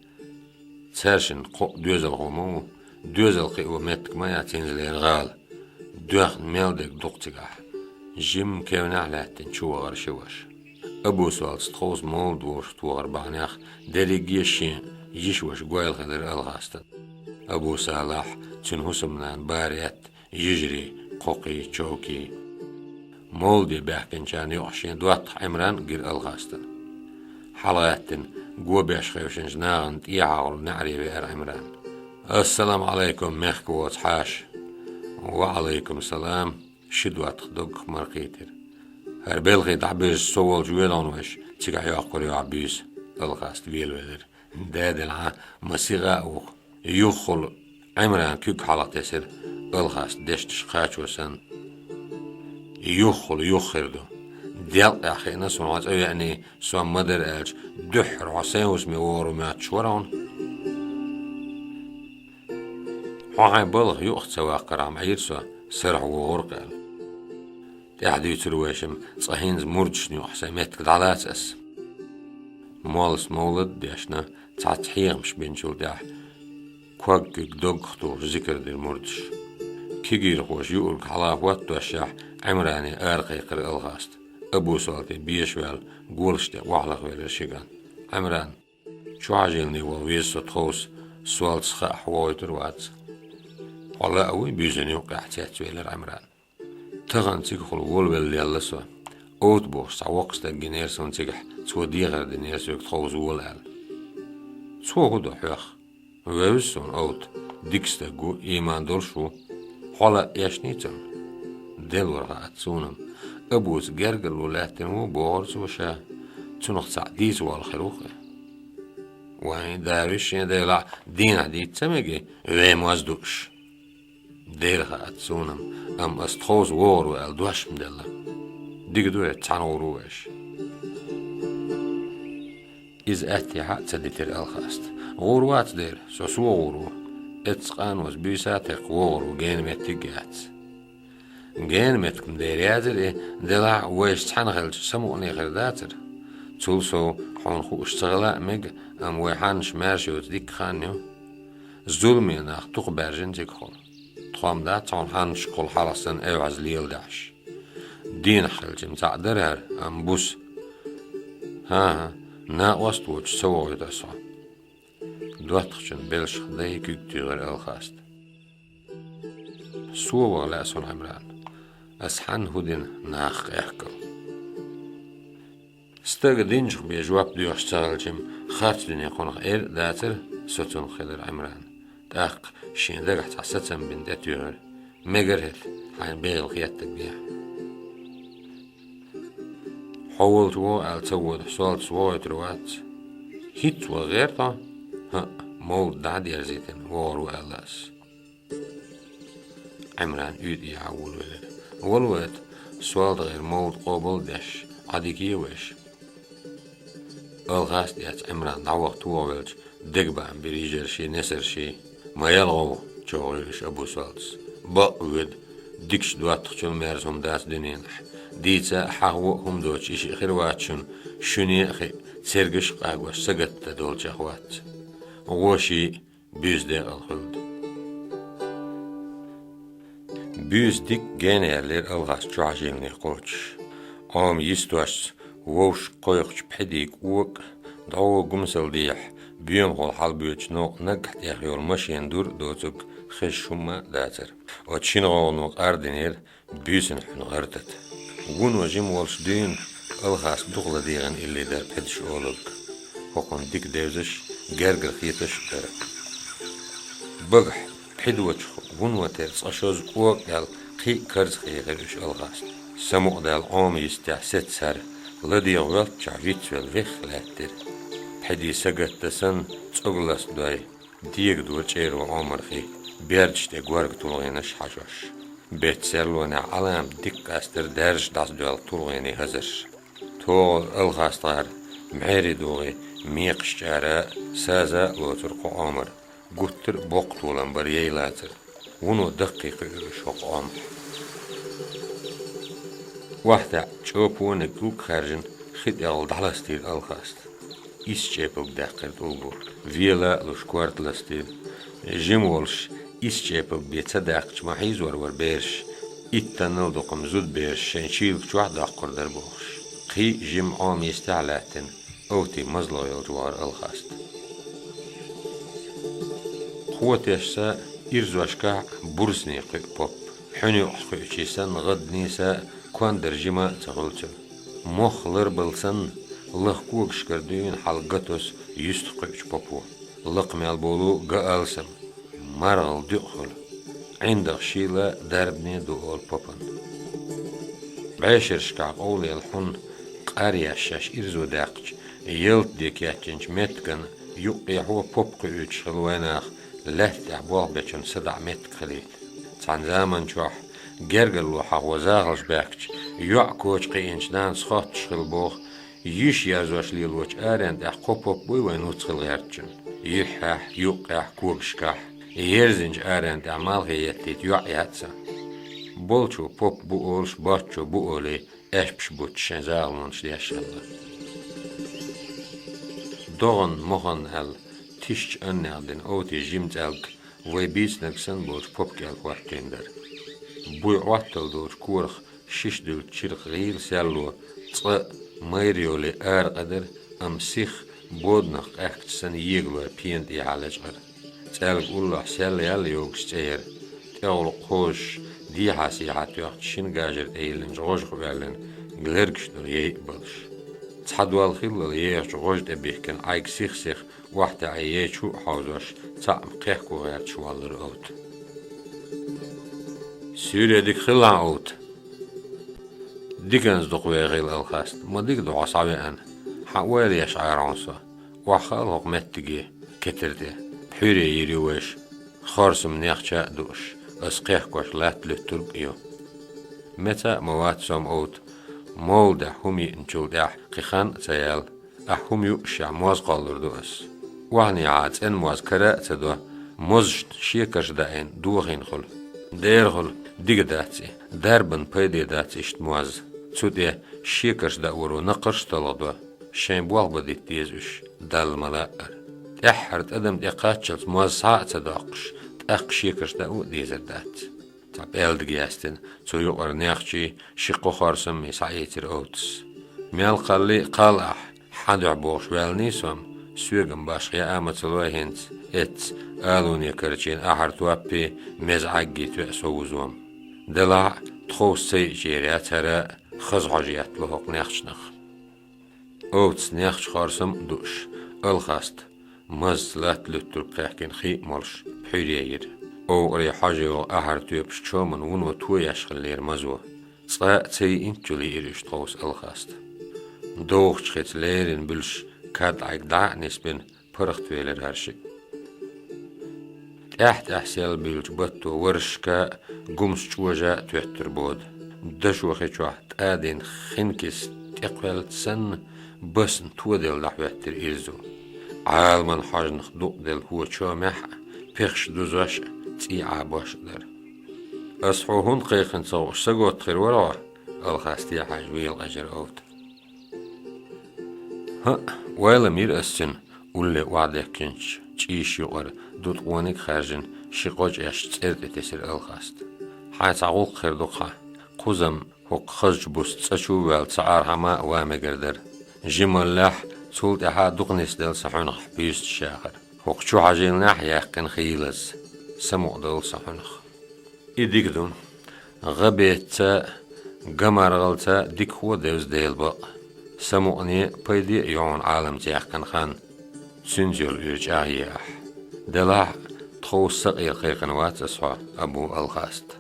Цаьршинна кхоъ доьзалхо ма ву, доьзал кхио меттиг ма яц хӀинца лерина гӀала. Доьхна мел дерг дукха цигахь. Жимма кевнехь а лаьттина чу вахара ши ваша. Абу-Соалта тховса Мовлад вовшахтохар бахьанехь дерриге а шен йиша-ваша гойла хилира Алхастан. Абу-Салахь, цуьнан хӀусамнана Барет, йижарий, кхокхий, човкий. Мовладе баьхкинчарна юкъахь шен доттагӀа Ӏимран а гира Алхастана. ХьалагӀаьттина, го беш хевшинчу нахана тӀехьагӀа неӀаре веара Ӏимран. «Ассаламу Ӏалайкум, мехкан воцу хьаша!» «Ва Ӏалайкум салам!» Ши доттагӀа доггах мархийтира. «ХӀара белхий дӀабирза со волчу воьду хьуна вайша, цигахь йоккхур ю ахь буьйса», — Алхаста велавелира. Даделахь, ма сиха а ву-кх. Юххехула Ӏимран куьг хьалха тесира, Алхаста дешнаш кхачо санна. «Юххехула юха хир ду. Делкъехь хиъна суна хьо цӀа веаний, со ма-дарра аьлча, дуьххьара хьо сайн хӀусаме вогӀур ву моьттуш вара хьуна. Хьо хьайн балха юкъах ца ваккхархьама Ӏийра со, сарахь вогӀуркх», — аьлла. ТӀаьхьа дуьйцура вайша-м, цкъа хӀинца мурдашна юкъахь сайн меттиг дӀалаца ас. Моллас мовлад а дешна, цхьацца хьехамаш бинчул тӀаьхьа, ког-куьг доггах тухуш зикар дира мурдаша. Кегийрхоша юург хьалха хӀоттошшехь, Ӏимране аракхайкхира Алхаста. Абу-Соалта беша ваьлла, голаш тӀе охьалахвелира ши ган. «Ӏимран, чохь а жилне вала веза со тховса, Соалта хаахь вогӀуьйтур вац. Хьо лаа вуй буьйсанна юккъехь?» — цецвелира Ӏимран. «Тахана цигахула волавелла лелла со. Овта бохуш цхьа воккха стаг гинера суна цигахь, цо дехар динера соьга тховса вола аьлла». «Цо хӀун до хьоьх?» «Вевза суна Овта, дика стаг ву, ийман долуш ву. Хьо лаа эшний цунна?» «Делора хаьа суна-м, Абуца гергарло лаьттина ву, бохура цо ша. Цунах цхьаъ дийца волла хир ву-кх». «Вайн, да вуьйш шен Делахь, дийнахь дийца ца мегий, вен моз дууш?» «Дера хаьа суна-м, амма ас тховса вогӀур ву аьлла дош-м делла. Дика ду хӀета, цхьаьна гӀур ву вайша». Иза аьттехьа а ца дитира Алхаста. «ГӀур вац дера, со со гӀур ву. Эццахь къаноша буьйса а текхна вогӀур ву, гена меттиг а яц». «Гена меттиг-м дера яцара и, делахь а вайша цхьаьна хилча самукъане хир дацара. Цул сов, хьуна хууш ца хила а мега, амма вай хьаннаш маьрша йоцу дикка хан ю. Зуламе нах дукха баьржина цигахула. Тхо-м дац хьуна хьаннашкахула хьалха санна эвхьаза леладаьхьаш. Дийнахь хилча-м цхьаъ дара хӀара, амма буса. ХӀан-хӀа, накъост а воцуш ца вогӀуьйту ас хьо». ДоттагӀчун белшах дай куьг туьйхира Алхаста. «Со ваха лаьа суна, Ӏимран. Ас хьанна хӀун дина нахах къехкал?» Стага динчух бен жоп доьхуш ца хилча-м, харц дуьне кхунах эр а дацара, со цунах хилира Ӏимран. ТӀаккха шен дагахь цхьа сацам бина тӀетуьйхира. «Мегар хӀета, хьайна бегӀийла хеттарг дехьа». «Хьо волчу вогӀу аьлла ца водахь, Соалтас вогӀуьйтур вац. ХӀинцца ваха гӀерта хьо?» «ХӀаъ, мовлад дӀа а дерзийтина, вогӀур ву аьлла ас». Ӏимран уьйтӀехьа волавелира. «Вала вайта, Соалта гӀайра мовлад къобал а деш, Ӏадика е вайша». Алхаста эцна Ӏимран дӀаваха тохавелча, дегабаам бира йижарший, несарший. «Ма яла гӀовгӀа», — човхийра уьш Абу-Соалтас. «Бакъ а воьду, дикачу доттагӀчун мерза хӀума дац дуьненахь. Дийца а, хьахо а хӀума доцуш и шиъ хир вац шуна, шуьне а хиъ, цергаш а къагош сагатдан долчех вац. ГӀо ший а, буьйса декъала хуьлда». Буьйса дикка гена яьллера Алхаста чохь а жилне кхочуш. Ӏома йистошца вовшах кхойкхучу пхьидийн кӀок а, дӀо гумсал дехьа, боьмахула хьалабоьдучу новкъа наггахь тӀех йолу машенан дур а доцург хезаш хӀумма а дацара. Оцу шина гӀовгӀано къардинера буьйсанна хьуьнан гӀар-тата. Вуно жима волуш дуьйна Алхаста дукха ладегӀина илли дара пхьидаш олург. ХӀокхунна дика девзаш, гергара хеташ а дара. Багахь, пхьидочух вуно тера цкъа шозза кӀок а даьлла, кхин а карзахехира уьш Алхаста. Самукъадаьлла Ӏома йистехь сецца хӀара, ладегӀа гӀоьлтичохь вицвелла вехха лаьттира. Пхьидийн сагатдан санна, цӀогалласта дой, дегадора чӀеро Ӏомархий, бердаш тӀе горга тулгӀенаш хьажош. Беттан серлонехь Ӏаламат дика къаьстара даьржаш дӀасадоьлху тулгӀенийн хазарш. ТогӀур Алхаста гӀар, мхьерий дугӀий, Мекхаш чӀара саза а лоцур кхо Ӏомар, гуттар а боккха толам бар яй лацар. Вуно даккхий кхуьур уьш хӀокху Ӏомахь. ОхьатаьӀ чӀопониг тӀулг хаьржина, хи тӀехула дӀаластийра Алхаста. Исс чӀепалг даьккхира тӀулго. Вела а луш, корта ластийра. Жима волуш, исс чӀепалг бен ца даьккхича, ма хьийзор вара бераш. Иттаннал дукха-м зуда бераш шайн шийлга чохь а доккхур дара бохуш. Кхин а жима Ӏома йистехь а лаьттина, Овти мазло йолчу вахара Алхаста. Кхо тешса ирзошкахь а бурсане кхуьу поп. Хьуьна юкъахь кхуьучий санна, гӀадний са кондара жима а ца хуьлу цуьнан. Мох ларбала санна, лаха когашкара дуьйна хьалха гатос юьстах кхуьучу попо. Лакха мел болу ган алсам, маргӀал дуьа хуьлу. ӀиндагӀ шийла дарбане ду олу попан. БӀешерашкахь къовлаелла хьун къар еш шаьш ирзо даьккхича, ялта де кечйинчу меттиган юккъехьо поп кхуьуьйтуш хилла вайнах, лаьтта тӀехь болх бечун садаӀа меттиг хилийта. Цхьана заман чохь гергарло хьахо захалш баьхкича, йоӀ коча кхиъначу нанас хоттуш хилла боху, йиш ерзош лелочу арен тӀехь кхо поп буй вайн нуц хила гӀертачун. Юьххьехь, юккъехь, когашкахь, ерзинчу арен тӀехь малхе еттийта йоӀ яц сан. Болчо поп бу олуш, боцчо бу олий, аьшпаш буттуш шайн загӀалонаш деш хилла. ДогӀанна, моханна аьлла, тишачу аннех дина Овти жима цӀаьлг вай бийцинарг санна болчу поп кӀел хӀоттийна дара. Буй Ӏотталла долчу корах шиша дуьллучу чиркх гӀийла серло, цкъа а майра йолий ара къа дара, амма сих боданах къаьхкачу санна егалой пена тӀехьа лечкъара. ЦӀаьлга уллохь сел яьлла йогуш цӀе яра, тӀехула кхозуш, дехьа-сехьа тоьхча шина гажар тӀе йиллинчу гӀожах оьллина, лергаш долу яй а болуш. Цхьа дол хиллал ехачу гӀожа тӀе бихкина Ӏайг сих-сиха охьатаьӀе яй чу а хьовзош, цхьаъ кхехко гӀерташ воллура Овта. Суьйре дика хилла хьан, Овта? Диканца дукха вехийла, Алхаста, ма дика ду хьо схьавеана. Хьан ойла еш Ӏара хьуна со. Охьахаал хӀокху меттиге, кетар тӀе. Пхьуьйре йийр ю вайша. Хорсам нехча а дууш, ас кхехкош латта луьттург а ю. Меца а ма вац со-м, Овта, мовладехь хӀума йиъначул тӀаьхьа кхин хан а ца яьлла. Ахь хӀума юушшехь моз кхоллур ду ас. Охьанехьа цӀена моз кара а ца до, мозашна шекарш даийна дохийна хуьлу. Дера хуьлу, дика дац и, дарбан пайде дац иштта моз. Цу тӀе шекарш даур ву накхарш а талхадо, шайн болх бан дитта деза уьш, Далла ма-лаъара. ТӀаьххьара тӀадам тӀе кхаччалц моз схьа а ца доккхуш, тӀаккха шекарш даа а дезар дац. Цхьа пӀелдиг яьстина, цу юкъара нехчий, ши-кхо хорсаммий схьаийцира Овтас. Мел кхаллий а кхалла ахь, хьан дуьхьа бохуш ваьлланий со-м, соьга-м башха яа ма ца лой хӀинца, эцца, алуне карчийна ахьар топпий, меза Ӏаьггий тоьа со вузо-м. Делахь а, тховса ца йиъча ер яц хӀара, хаза хьожа еттало хӀокху нехчанах. Овтас нехча хорсам а дууш, Алхаста, мазца латта луьттург кхехкина хи а молуш, пхьуьйре йира. Овкъаре хьожа йогӀу ахьар тоьпаш чоман вуно тоеш хиллера мазо. Цкъа а ца йиъинччул йиира уьш тховса Алхаста. Довхачу хица леррина буьллуш кад Ӏаьг дӀа а нисбина, паргӀатвелира хӀара шиъ. ТӀаьхь-тӀаьхьа сел буьйлучу батто варшка а, гумс чӀожа а тоьттура бода. Дашо хи чохь тӀадина хин киса тӀекхоьллича санна, басна тоделла дӀахӀоьттира ирзу. Ӏаламан хьожанах дукъаделла хӀо чомехь а, пехаш дузош а цӀий Ӏабош а дара. «Ас хьо хӀунда кхайкхина ца хууш, саготта хир вара хьо?» — Алхасте хьаьжа велакъежира Овта. «ХӀаъ, ойла-м йира ас цуьнан», — улле охьадехкинчу чӀийш юкъара дуткъониг а хаьржина, ши кхочӀеш цӀера тӀе тесира Алхаста. «Хьайн цхьа гӀуллакх хир ду-кх хьан, кхуза-м хӀокху хазачу буса цӀа чу а ваьлла, ца Ӏархьама а ван мегар дара. Жималлехь, цул тӀаьхьа дукха нисделла сан хьуьнах буьйсанаш яхар. ХӀокху чу хьажийланехь яьккхина хийлаза, самукъадолу сан хьуьнах». «И дика ду. ГӀа-бетца, ган-маргӀалца дикахо а девза, Делан бакъ. Самукъане а, пайде а ю хьуна Ӏаламца яьккхина хан. Цуьнца йолу уьйр чӀагӀъе ахь. Делахь а, тховса сакъера кхайкхина вац ас хьо, Абу Алхаста.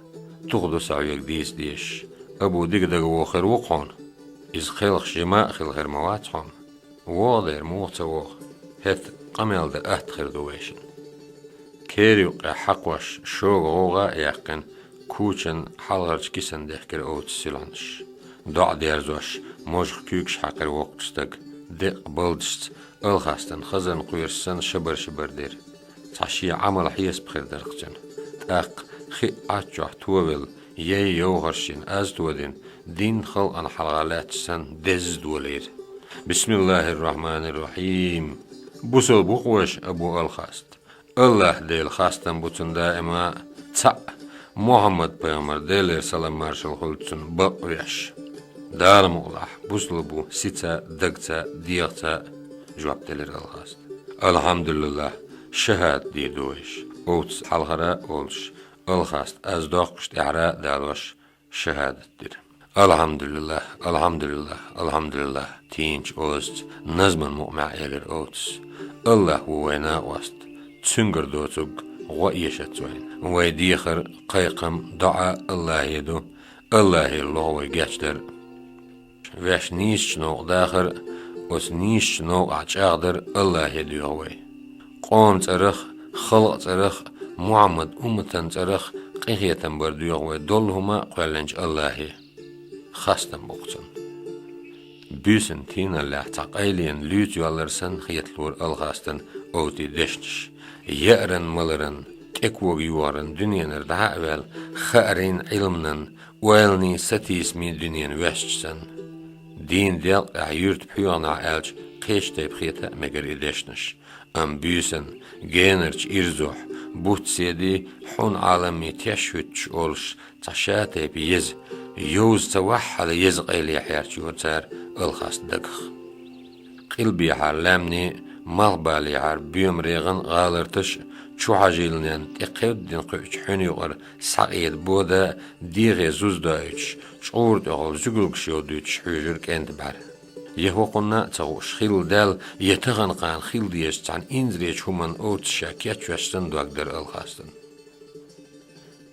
Туха ду сан хьоьга дийца дезаш. Абу дика дагавогӀу хир ву-кх хьуна. Иза кхелхаш жима а хила хир ма вац хьо-м. ВогӀу дера, муха ца вогӀу? ХӀета къамел дан атта хир ду вайшинна». Кер юккъехь хьакхош, шога гӀовгӀа а яьккхина, кучан хьалхарчу кисана дехкира Овтас сийлахьнаш. ДоӀа дерзош, можах куьйгаш хьаькхира воккхачу стага, деккъа балдашца Алхастан хазан кхоьруш санна шабар-шабар дира. Цхьа шен Ӏамал хьесап хир дара-кх цуьнан. ТӀаккха хиъ Ӏаччохь товелла, яй йовхарш йина, аз тодина, дийнна халкъана хьалха лаьтташ санна деза долийра. Бисмиллахир-рахманир-рахим. Бусалба ву-кх вайша, Абу Алхаст. Аллахь Дела хастам бу цунна даима, цхьаъ, Мухьаммад-пайхамар, Делера салам-маршалла хуьлда цунна, бакъвеш. Дала мукъалахь, бусалба ву сица, дагца, дегӀаца, жоп делира Алхаста. Алхьамдулиллахь, шахӀадат дийр ду вайша, овцас хьалхара а олуш, Алхаста аз доккхуш тӀаьхьара а далош, шахӀадат дира. Алхьамдулиллахь, алхьамдулиллахь, алхьамдулиллахь, тийначу озаца назман мукъамехь элира овцас. Аллахь ву вайн накъост, цуьнгара доцург гӀо эшац вайна. Вай дехар, кхайкхам, доӀа Аллахье ду, Аллахьера лоху вай гечдар. Ваьш нийсачу новкъа дахар а, оцу нийсачу новкъахь чӀагӀдар а Аллахье доьху вай. Къоман цӀарах а, халкъан цӀарах а, Мухьаммад умматан цӀарах а къинхетам бар доьху вай доллу хӀума а кхоьллинчу Аллахье. Хастам бу-кх цунна. Буьйсанна тийналлехь цхьа къайленан луьйца йоллар санна хеталора Алхастан овцийн дешнаш. Яаран, маларан, тӀекога йохаран дуьненара дӀа а ваьлла, хаарийн, Ӏилманан, ойланийн, сатийсамийн дуьненан ваьшча санна. Дийнан делкъехь юьртан пхьоьханахь аьлча кхечу тайпа хета а мегара и дешнаш. Амма буьйсанна, генарчу ирзохь, бутт седи, хьун Ӏаламийн теш хӀуьттуш олуш, цхьа шатайпа еза, йовза ца ваххьала еза къайле хьерчайора цара Алхаста дагах. Къилбехьара лаьмнийн, малхбалехьара боьмарегӀан гӀаларташ а, чухьажийланенна тӀекхевдина кхуьучу хьуьнан юкъара схьакъеда бода а дегӀе зуза доуьйтуш, чкъура тӀехула зуьгулгаш йовдуьйтуш хьуьйжура кӀентан бӀаьра. Я хӀокхунна а ца хууш хилла даьлла, я тахана-кхана хила дезачу цхьана инзаречу хӀуманна овцас ша кечвеш санна дог дара Алхастан.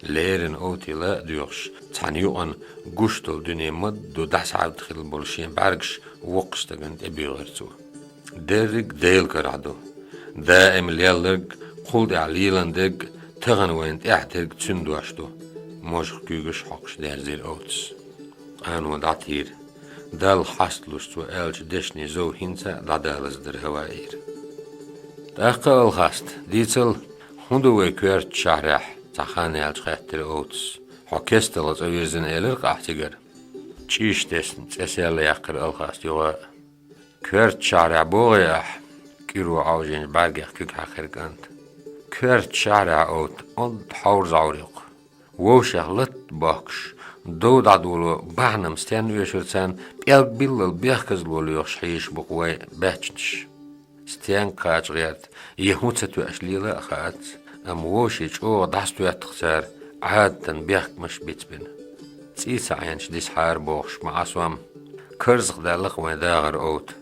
Леррина овтийла а доьхуш, цхьана юкъана гуш долу дуьне ма-дду дӀасахьаьвда хилла болу шен бӀаьргаш воккхачу стагана тӀебуьйгӀира цо. Дерриг а Делан карахь ду. Даим лелларг а, кхул тӀаьхьа лелан дерг а тахана вайна тӀаьхьа дерг а цуьнан дош ду, можах куьйгаш а хьокхуш дерзийра овцас. Къано дӀатийра. Далла хьасталуш цо аьллачу дешнийн зов хӀинца а дӀадалаза дара хӀаваийра. ТӀаккха, Алхаста, дийцал, хӀун ду вай коьртачу шахьарехь? Цхьа хан яьлча хаьттира овцас. Хьо кестта цӀа вирзина элира-кх ахь цигара. ЧӀиш тесна, цӀе сел яьккхира Алхаста юха а. Коьртачу шахьарехь богӀий ахь? КӀуьро Ӏовжийначу бӀаьргех куьг хьаькхира кӀанта. Коьртачу шахьарехь, овта, онда хьовра-зӀовра ю-кх. Вовшех латта бохкуш, дов дӀадоло бахьана-м стенна оьшура царна, пӀелг биллал бехказло лоьхуш хьийзаш бу-кх вай баьччанаш. Стенга кхача гӀерта, я хӀун ца тоьаш лела а хаац, амма вовшийн чӀогӀа дӀасатоьтту-кх цара, Ӏадатан бехкамаш а бицбина. ЦӀий ца Ӏеначу дисхьара бохуш ма Ӏа сом. Карзахдаьлла-кх вайн дахар, овта.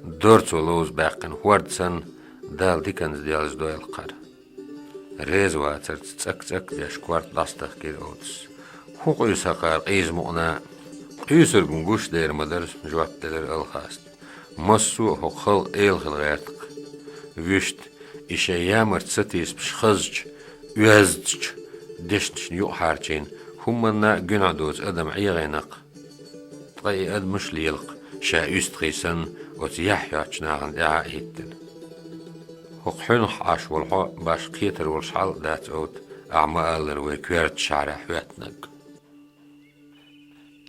Дора цо ловза баьккхина хӀорд санна, Дала диканца делзадойла-кх хӀара. Реза вацарца цӀак-цӀак деш корта дӀасадахкийра овцас. ХӀун къуьйсу хӀокхара къийса мукъана? Къуьйсург-м гуш дер ма дара, жоп делира Алхаста. Массо а хӀокху халкъан эла хила гӀерта-кх. Вуьшта, и шайн ямарта сатийсамаш хазча, оьздачу дешнашна юкъахьарчийна, хӀуманна а гуьнахь доцу адам ӀегӀийна-кх. Ткъа и адамаш а лела-кх, ша уьстагӀий санна, оцу яхь хьоьттучу нахана тӀаьхьа а хӀиттина. ХӀокху хьуьнах Ӏаш волу хьо башха кхетар волуш хьал а дац, овта, ахьа ма-аллара, вай коьртачу шахьарехь хӀоьттинарг.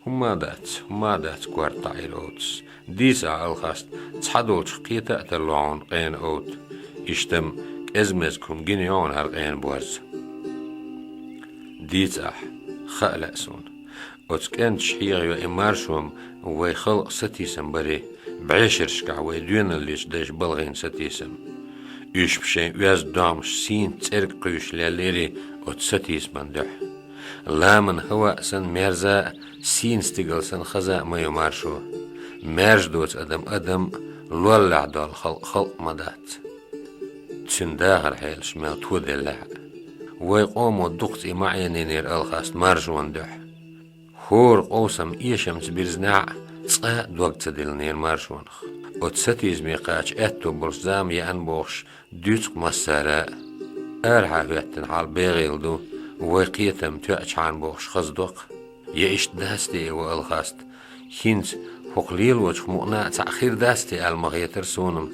ХӀумма а дац, хӀумма а дац, корта дӀаийра овцас. Дийца ахь, Алхаста, цхьадолчух кхета а тарло хьуна къена, овта. Иштта-м кӀезиг-мезиг хӀума гина ю хьуна хӀара къена борз. Дийца ахь, хаа лаьа суна. Оцу кӀенташа хьехайо и маршо-м вай халкъан сатийсам бара, бӀешерашкахь вай доьналлечу дайша балхийна сатийсам. Уьш-м шайн оьзда догӀмаш сийна цӀерга кхуьйсуш леллера оцу сатийсаман дуьхьа. Ламанан хӀаваъ санна мерза а, сийна стигала санна хаза а ма ю маршо. Маьрша доцу адам адам а, лоллехь долу халкъ халкъ ма дац. Цуьнан дахаран хьелаш мел тоделлехь а, вай къомо дукхаца и ма Ӏенийнера, Алхаста, маршонан дуьхьа. ХӀора къовсам эшамца бирзинехь а, цкъа а дог ца диллинера маршонах. Оцу сатийсаме кхача аьтто болуш зама еана бохуш дуьйцу-кх массара а. Арахьа хӀоьттина хьал бегӀийла ду, вай кхетам тоьачхьана бохуш хаза до-кх. Я иштта дац те и, ва Алхаста? ХӀинца хӀокху лелочух мукъана а цхьаъ хир дац те аьлла ма хетара суна-м.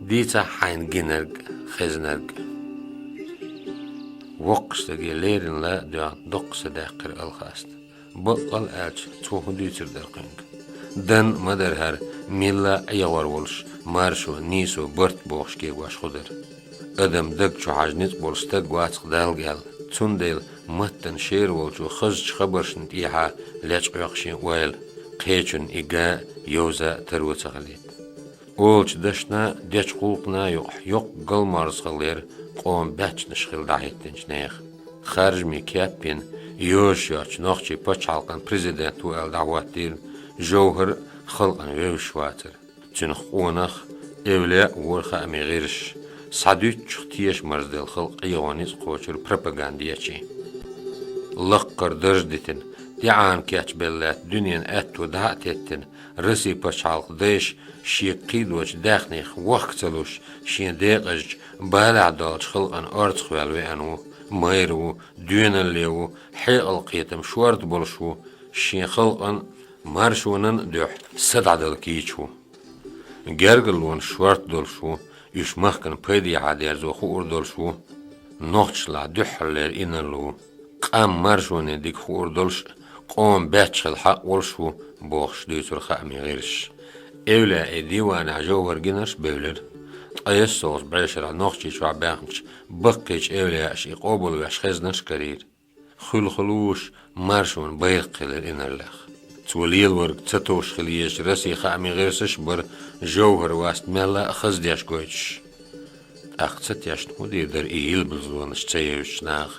Дийцахь хьайна гинарг, хезнарг. Воккхачу стаге леррина ла а доьгӀна, доккха са даьккхира Алхаста. Баккъал а аьлча, цо хӀун дуьйцур дара кхуьнга? Данна а ма дара хӀара, милла а Ӏехор волуш, маршо, нийсо, барт бохуш кегош хӀун дара? Адам даг чу хьажа ницкъ болу стаг вац-кх Далла аьлла. Цундела маттана шера волчо хазачу хабаршна тӀехьа лечкъоьху шен ойла, кхечунна и га а, йовза а таро ца хилийта. Олучу дашна а, дечу гӀуллакхна а юкъахь йоккха галморзахаллера къоман баьччанаш хилла дӀахӀиттинчу нехан. Харжамийн кеп йина, йозуш йоцчу нохчийн пачхьалкхан президент ву аьлла дӀахӀоттийра Жовхар а халкъана вевзаш вацара. Цуьнах къонах а, эвлаяъ а вора хаамийн гӀирсаша, схьадуьйцучух теша марзделла халкъ Ӏехо ницкъ кхочура пропаганда ечийн. Лаккхара дарж дитина, тӀеӀана кечбелла лаьтта дуьненан аьтто дӀа а теттина, Россин пачхьалкхан дайша шега кхийдочу даьхнех вохка ца луш, шен декъазчу, балехь долчу халкъана орцахваьлла веана ву, майра ву, доьналле ву, хьекъал-кхетам шорта болуш ву, шен халкъана, маршонан а дуьхьа са дӀадала кийча ву. Гергарлонаш шорта долуш ву, уьш махкана пайдехьа дерзо хуур долуш ву, нохчашлахь дуьххьарлера инарла ву. Къам маршоне дика хуур долуш а, къоман баьчча хила хьакъ волуш а ву, бохуш дуьйцура хаамийн гӀирсаша. Эвлаяийн дийванехь Жовхар гинарш а бевлира. Ткъе ялхалгӀачу бӀешарахь Нохчийчохь баьхначу баккхийчу эвлаяаша и къобалвеш хезнарш а карийра. Хуьлуш-хуьлуш маршонан байракх хилира инарлех. Цо лелориг ца товш хила езачу Россин хаамийн гӀирсаш а бара Жовхар васт мелла а хаздеш гойтуш. ТӀаккха ца тешна хӀун дийр дара и йилбазонаш ца евзачу наха?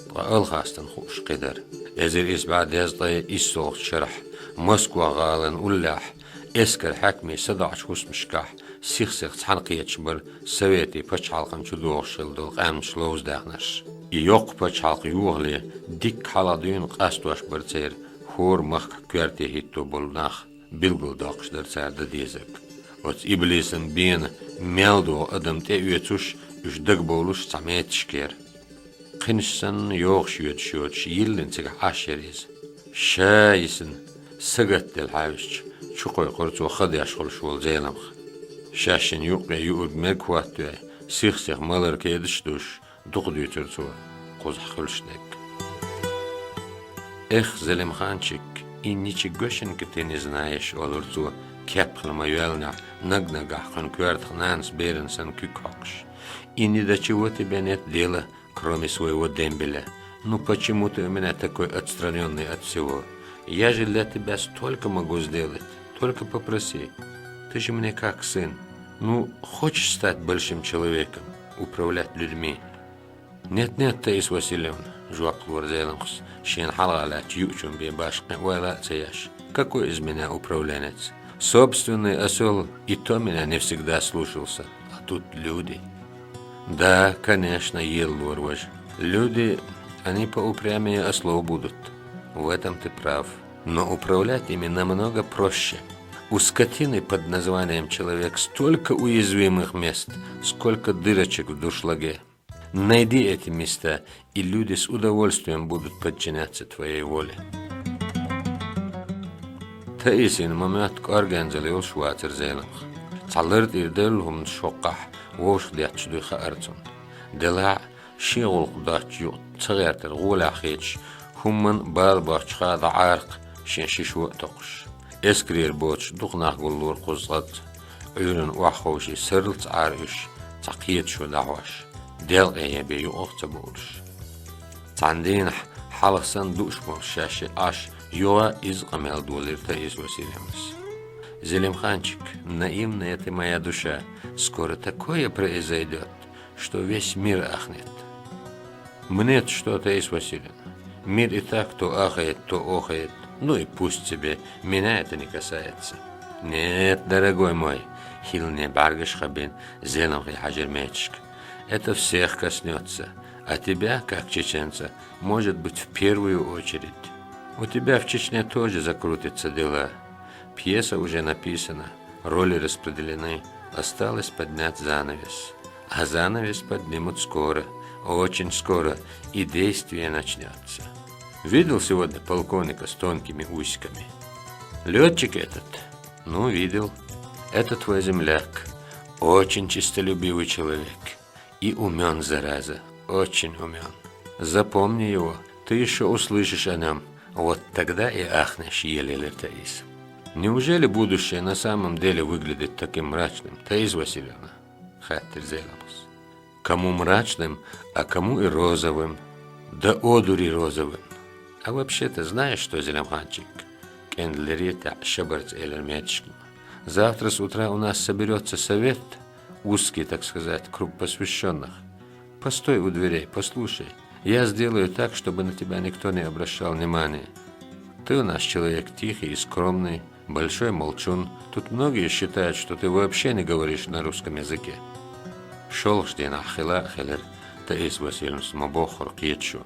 Ткъа Алхастан хууш кхидара. Эзар исс бӀе дезткъе иссалгӀачу шарахь Москва-гӀалин уллехь эскаран хьаькамийн садоӀучу хӀусамашкахь сих-сиха цхьаьна кхеташ бара Советийн пачхьалкхана чудогӀуш хилла долу къаьмнаш ловзадаьхнарш. И йоккха пачхьалкх йохале дикка хьалха дуьйна къастош бара церан хӀора махкахь коьрте хӀитто болу нах, билгалдоккхуш дара цара дан дезарг. Оцу иблисан бена мел догӀу адам тӀеоьцуш, уьш дагабовлуш цхьа меттигашкара. Кхинаш санна йогӀуш йоьдуш йоцуш йиллина цигахь Ӏаш яра иза. Ша йисина, сагатделла хьаьвсича, чукхойкхура цо ха деш хуьлуш волу Зеламха. Шаьшшинна юккъе юург мега хӀоттадой, сих-сиха малар кедаш а дуьсуш, дукха дуьйцура цо кхузахь хуьлуш дерг. «Эх, Зелимханчик, и ничего ты не знаешь», — олура цо, кеп хила ма-йоьллинехь, наг-нагахь кхуьнан коьртах нанас берана санна куьг хьокхуш. «И ни до чего тебя нет дела, кроме своего дембеля. Ну почему ты у меня такой отстранённый от всего? Я же для тебя столько могу сделать. Только попроси. Ты же мне как сын. Ну, хочешь стать большим человеком, управлять людьми?» «Нет, нет, Таиса Васильевна», — жоп лора Зеламхас, шена хьалха лаьттачу юучун бен башха кхин ойла а ца еш. «Какой из меня управленец? Собственный осёл и то меня не всегда слушался. А тут люди». «Да, конечно, — елла лора важа. — Люди, они поупрямее ослов будут. В этом ты прав. Но управлять ими намного проще. У скотины под названием человек столько уязвимых мест, сколько дырочек в дуршлаге. Найди эти места, и люди с удовольствием будут подчиняться твоей воле». Таисина ма-моьтту кӀоргензалла йолуш вацара Зеламха. Цхьа лар тӀера девлла хӀуманаш хӀокхахь вовшах детташ дуй хаьара цунна. Делахь а, шен гӀуллакх доцчу юкъа ца гӀертара гӀолехь хеташ, хӀуманан а бала боцчу хада Ӏаракх шен шишо а токхуш. Эскарера боцуш дукха нах гуллора кхузткъаза, Ӏуьйранна охьаховший сарлаца Ӏара уьш, цхьа кхеташо дӀахьош, делкъе ебе юкъах а ца бовлуш. Цхьана дийнахь, хьалха санна дууш болуш шаьшшиъ Ӏаш, юха иза къамел долийра Таиса Васильевнас. «Зелимханчик, наивная ты моя душа, скоро такое произойдёт, что весь мир ахнет». «Мне-то что, Таиса Васильевна? Мир и так то ахает, то охает. Ну и пусть себе, меня это не касается». «Нет, дорогой мой», — хилане бӀаьргаш хабина, Зеламхи хьаьжира меттигашка. «Это всех коснётся, а тебя, как чеченца, может быть, в первую очередь. У тебя в Чечне тоже закрутятся дела. Пьеса уже написана, роли распределены, осталось поднять занавес. А занавес поднимут скоро, очень скоро, и действие начнётся. Видел сегодня полковника с тонкими усиками? Лётчик этот?» «Ну, видел. Это твой земляк. Очень честолюбивый человек. И умён, зараза. Очень умён. Запомни его. Ты ещё услышишь о нём. Вот тогда и ахнешь, еле Таис. Неужели будущее на самом деле выглядит таким мрачным, Таис Васильевна? — хаттар Зеламхас. Кому мрачным, а кому и розовым. Да одури розовым. А вообще-то знаешь что, Зеламханчик? — кӀентӀелера тӀехь шабарца элира Метишкна. Завтра с утра у нас соберётся совет, узкий, так сказать, круг посвящённых. Постой у дверей, послушай. Я сделаю так, чтобы на тебя никто не обращал внимания. Ты у нас человек тихий и скромный, большой молчун. Тут многие считают, что ты вообще не говоришь на русском языке. ШолгӀачу дийнахь хилла а хилира, Таис Васильевнас ма-боххура кхеташо.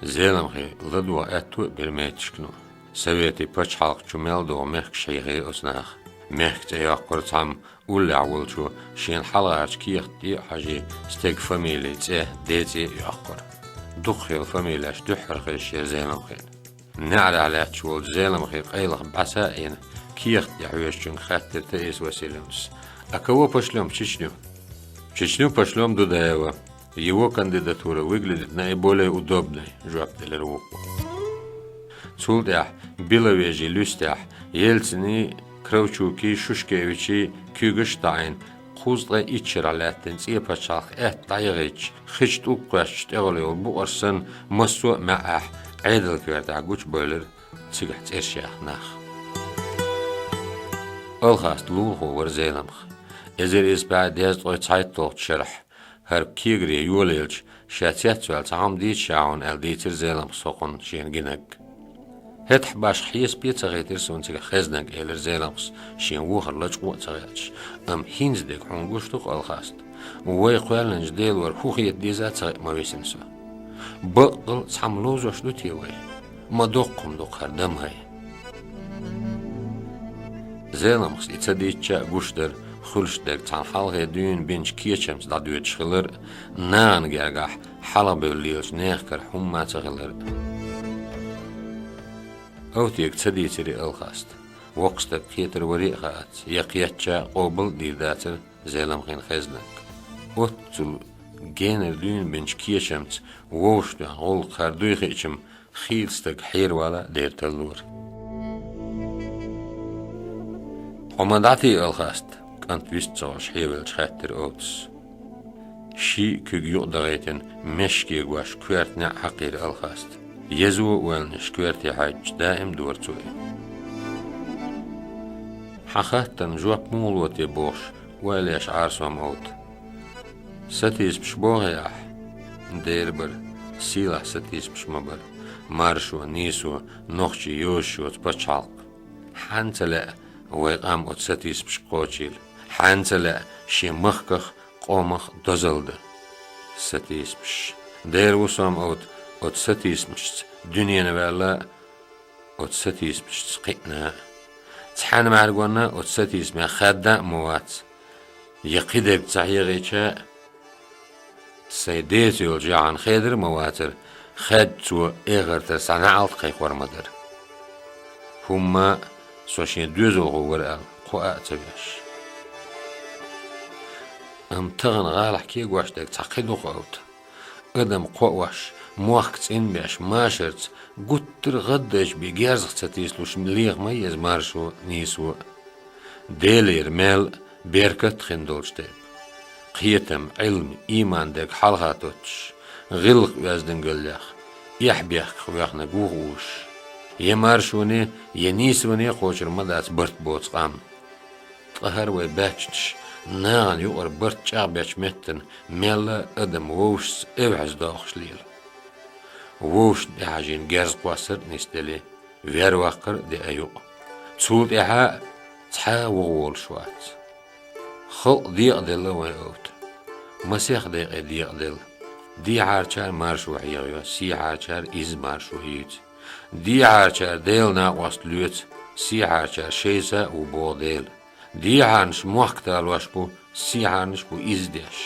Зеламхе ладогӀа аьтто а бира Метишкно. Советийн пачхьалкх чу мел догӀу мехкаш хьехира оцу наха. Мехка цӀе йоккхура цхьамма уллехь волчо, шена хьалагӀарчу кехат тӀе а хьажий, стеган фамилин цӀе, ден цӀе а йоккхура. Дукхахьолу фамилеш дуьххьара хезаш яра Зеламхена. НеӀарехь лаьтташ волчу Зеламхин къайлаха бӀаьса а йина, кехат тӀе хьоьжучуьнга хаттира Таис Васильевнас: «А кого пошлём в Чечню?» «В Чечню пошлём Дудаева. Его кандидатура выглядит наиболее удобной», — жоп делира вукхо. Цул тӀаьхьа Беловежий луьстехь Ельцинийн, Кравчукийн, Шушкевичийн куьйгаш а таӀийна, кхузткъе итт шарахь лаьттина цӀен пачхьалкх аьтта дӀаяхийтича, хи чу тӀулг кхоьссича тӀехула йолу букъарш санна, массо а маьӀӀехь Ӏедалан коьртехь гучубевлира цигахь цӀераш яьхна нах. Алхаста лулахо вара Зеламха. Эзар исс бӀе дезткъе цхьайтталгӀачу шарахь, хӀара кегаре йолаелча, ша цецваьлла цхьа хӀума дийцича хьуна аьлла, дийцира Зеламхас хӀокхунна шена гинарг. «ХӀетахь башха хьесапе а ца хийтира суна цигахь хезнарг», — элира Зеламхас, шен вохар лачкъо а ца хилча. «Амма хӀинца дерг хьуна гуш ду-кх, Алхаста. Вай кхоьллинчу Делора хӀун хета деза а ца хаьа ма висина со. Баккъал а цхьамма ловзош ду те вай? Ма доккха хӀума ду-кх хӀара дама хӀай». Зеламхас и ца дийцича а гуш дара, хуьлуш дерг цхьана хьалхе дуьйна бинчу кечамца дӀадоьдуш хилар а, нахана гергахь хьалхабевлла лелачу нехкара хӀумма а ца хилар а. Овтега ца дийцира и Алхаста. Воккха стаг кхетар варе а хаац, я кхетча а, къобал а дийр дацара Зеламхин хезнарг. Оццул генара дуьйна бинчу кечамца вовшахтоьхна гӀуллакх хӀара дуй хиъча-м, хийла стаг хьеравала а дера таллора. «Хьо ма дӀатий, Алхаста?» — кӀант вист ца гӀош хьевелча, хаьттира Овтас. Ший а куьг юкъадахийтина, меш кегош, коьрта неӀ хьакхийра Алхаста. Еза а ойланаш коьрте хьаьжча, даим дора цо и. «Хьан хаттарна жоп муха ло те бохуш, ойла еш Ӏара со-м, Овта. Сатийсамаш бохий ахь?» Дера бара, сийлахь сатийсамаш ма бара. Маршо, нийсо, нохчий йозуш йоцу пачхьалкх. Хьанна ца лаьа вай къам оцу сатийсамашка кхочийла? Хьанна ца лаьа шен махках а, къомах а дозалла дан? Сатийсамаш. Дера ву со-м, Овта, оцу сатийсамашца дуьненан ваьлла а, оцу сатийсамашца кхиъна а. Цхьана мӀаьргонна а оцу сатийсамех хадда а ма вац. Я кхидерг ца хьехийча а, сайн деца йолчу яхьана хедар а ма вацара, хаьдда цо эхартара схьа неӀалт кхайкхор ма дара. ХӀумма а, со шен доьзалхо вара аьлла, кхоа а ца веш. Амма тахана гӀалахь кегош дерг цхьа кхин ду-кх, Овта. Адам кхоош, мохк цӀинбеш, машарца, гуттар а гӀаддайчу бен герзах ца тийсалуш леха ма еза маршо а, нийсо а. Делера мел а, беркат а хин долчу тайпа. Кхетам, Ӏилма, ийман дерг хьалха тоттуш, гӀиллакх-оьздангаллех, эхь-бехках вехнарг ву-кх уьш. Я маршоне, я нийсоне кхочур ма дац барт боцу къам. Ткъа хӀара вай баьччанаш нахана юкъара барт чӀагӀбечу меттана мелла а адам вовшашца эвхьаза дохуш лела. Вовшашна тӀехьажийна герз кхоссар а нисделла, вер ваккхар а деа юкъа. Цул тӀаьхьа а цхьа а вуха волуш вац. Халкъ декъаделла вайн, Овта. Масех декъе декъаделла. Дехьарчара маршо хьехайо, сехьарчара изза маршо йуьйцу. Дехьарчара Делан накъост лоьцу, сехьарчара шайца а ву боху Дела. Дехьарнаш мохк талош бу, сехьарнаш бу изза деш.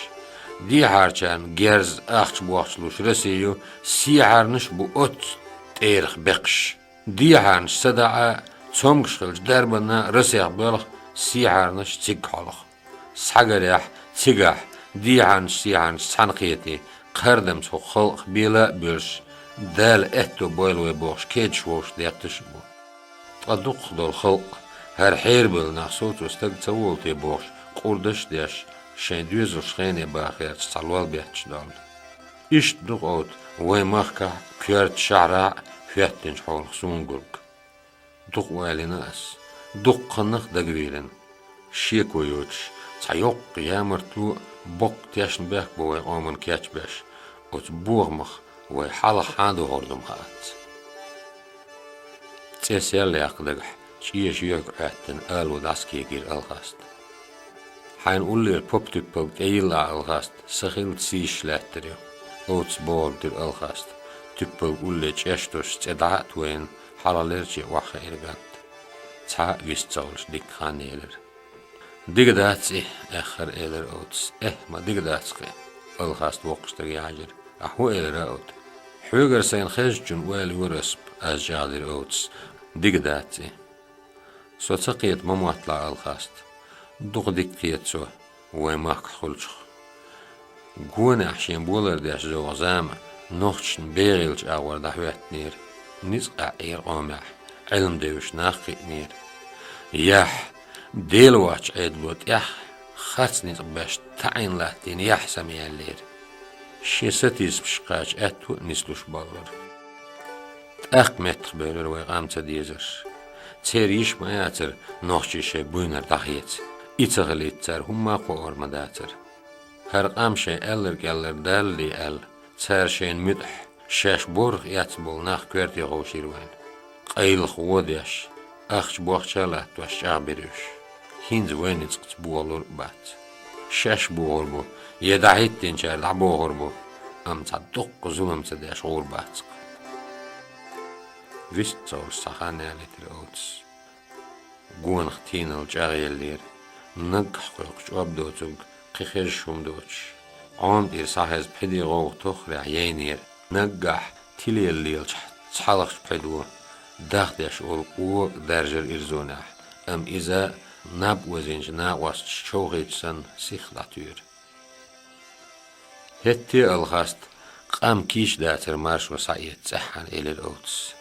Дехьарчарна герз, ахча бохчалуш Россия ю, сехьарнаш бу оццу тӀерах бекхаш. Дехьарнаш садаӀа, цомгуш хилча дарбанна Россех боьлху, сехьарнаш цига хьолахь. Схьагарехь, цигахь, дехьанаш-сехьанаш цхьаьна кхетий, кхардамца хӀокху халкъах бела а боьлуш, Дала аьтто бойла вай бохуш, кедаш вовшах детташ а бу. Ткъа дукхах долу халкъ, хӀара хьерабевлла нах совцо стаг ца волу те бохуш, къурдаш а деш, шайн доьзалш хене баха гӀерташ цхьа лол бетташ долу. Иштта ду-кх, Овта, вайн махкахь а, коьрта шахьарахь а хӀоьттинчу хьолах суна гург. Дукха ойла йина ас, дуккханнах дагавийлина. Шеко йоцуш, цхьа йоккха ямартло а, боккха тешнабехк а бу вайн къоман кечбеш, оцу бохамах вай хьалха хьан догӀур ду-м хаац. ЦӀе сел яккха дагахь, чӀеша юьхьиг Ӏоьттина, ало дӀасакегира Алхаста. Хьайна уллера попа туьппалг тӀейилла ахь, Алхаста, сан хилла сийсаш лаьттар ю. Овцас бохург дира Алхаста, туьппалг улле чӀеш долуш цӀе дӀа а тойина, хьалхалерче охьахиира гӀант. Цхьа а вист ца хуьлуш дикка хан елира. Дика дац и, эххар а элира Овцас. Эхь, ма дика дац-кх и, Алхаста воккхачу стаге хьаьжира. Ахь хӀун элира, Овта? Хьоьгара сайна хезначунна ойла йора ас-м, аз чӀагӀдира Овцас. Дика дац и. Со ца кхета ма мотталахь, Алхаста. Дукха дика кхета со, вайн махкахь хуьлучух. Гонехь шен болар деш зовгӀа зама нохчашна бегӀийлачу агӀор дӀахӀоьттинера, ницкъ къаьӀира къомехь, Ӏилма девзаш нах кхиънера. Яхь, Дела воцчу Ӏедало тӀехь харц ницкъ беш таӀийна латтийна яхь самаяьллера. Шен сатийсамаш кхача аьтту а нислуш боллура. ТӀаккха меттахбевлира вай къам ца дезарш. Церан йиш ма яцара нохчий шайн буьйнара дӀахеца. И ца хилийта цара хӀумма а кхоор ма дацара. ХӀара къам шайн аьлларг-аьлларг далале аьлла, цара шайна муьтӀахь, шаьш борах эцна болу нах коьрте ховшийра вайна. Къайлаха гӀо деш, ахча-бохча а латтош чӀагӀбира уьш. ХӀинца вайн ницкъаца бохалур а бац. Шаьш бохур бу, я дӀахӀиттинчара дӀабохур бу, амма цхьа доккха зулам ца деш гӀур бац-кх. Вист ца хуьлуш цхьа хан ялийтира Овцас. Гонах тийналла чӀагӀъеллера. Наггахь кхойкхуш чӀоб доцург кхин хезаш хӀума доцуш, Ӏома тӀера схьахеза пхьидийн гӀовгӀа тоххарехь яйнера. Наггахь тилелла лелачу цхьалхачу пхьидо дахдеш волу кӀок а даьржира ирзонехь, амма иза наб озийначу накъосташа човхийча санна сихха дӀатуьйра. ХӀетте а, Алхаста, къам кийча дацара маршо схьаэца цӀеххьана, элира Овцас.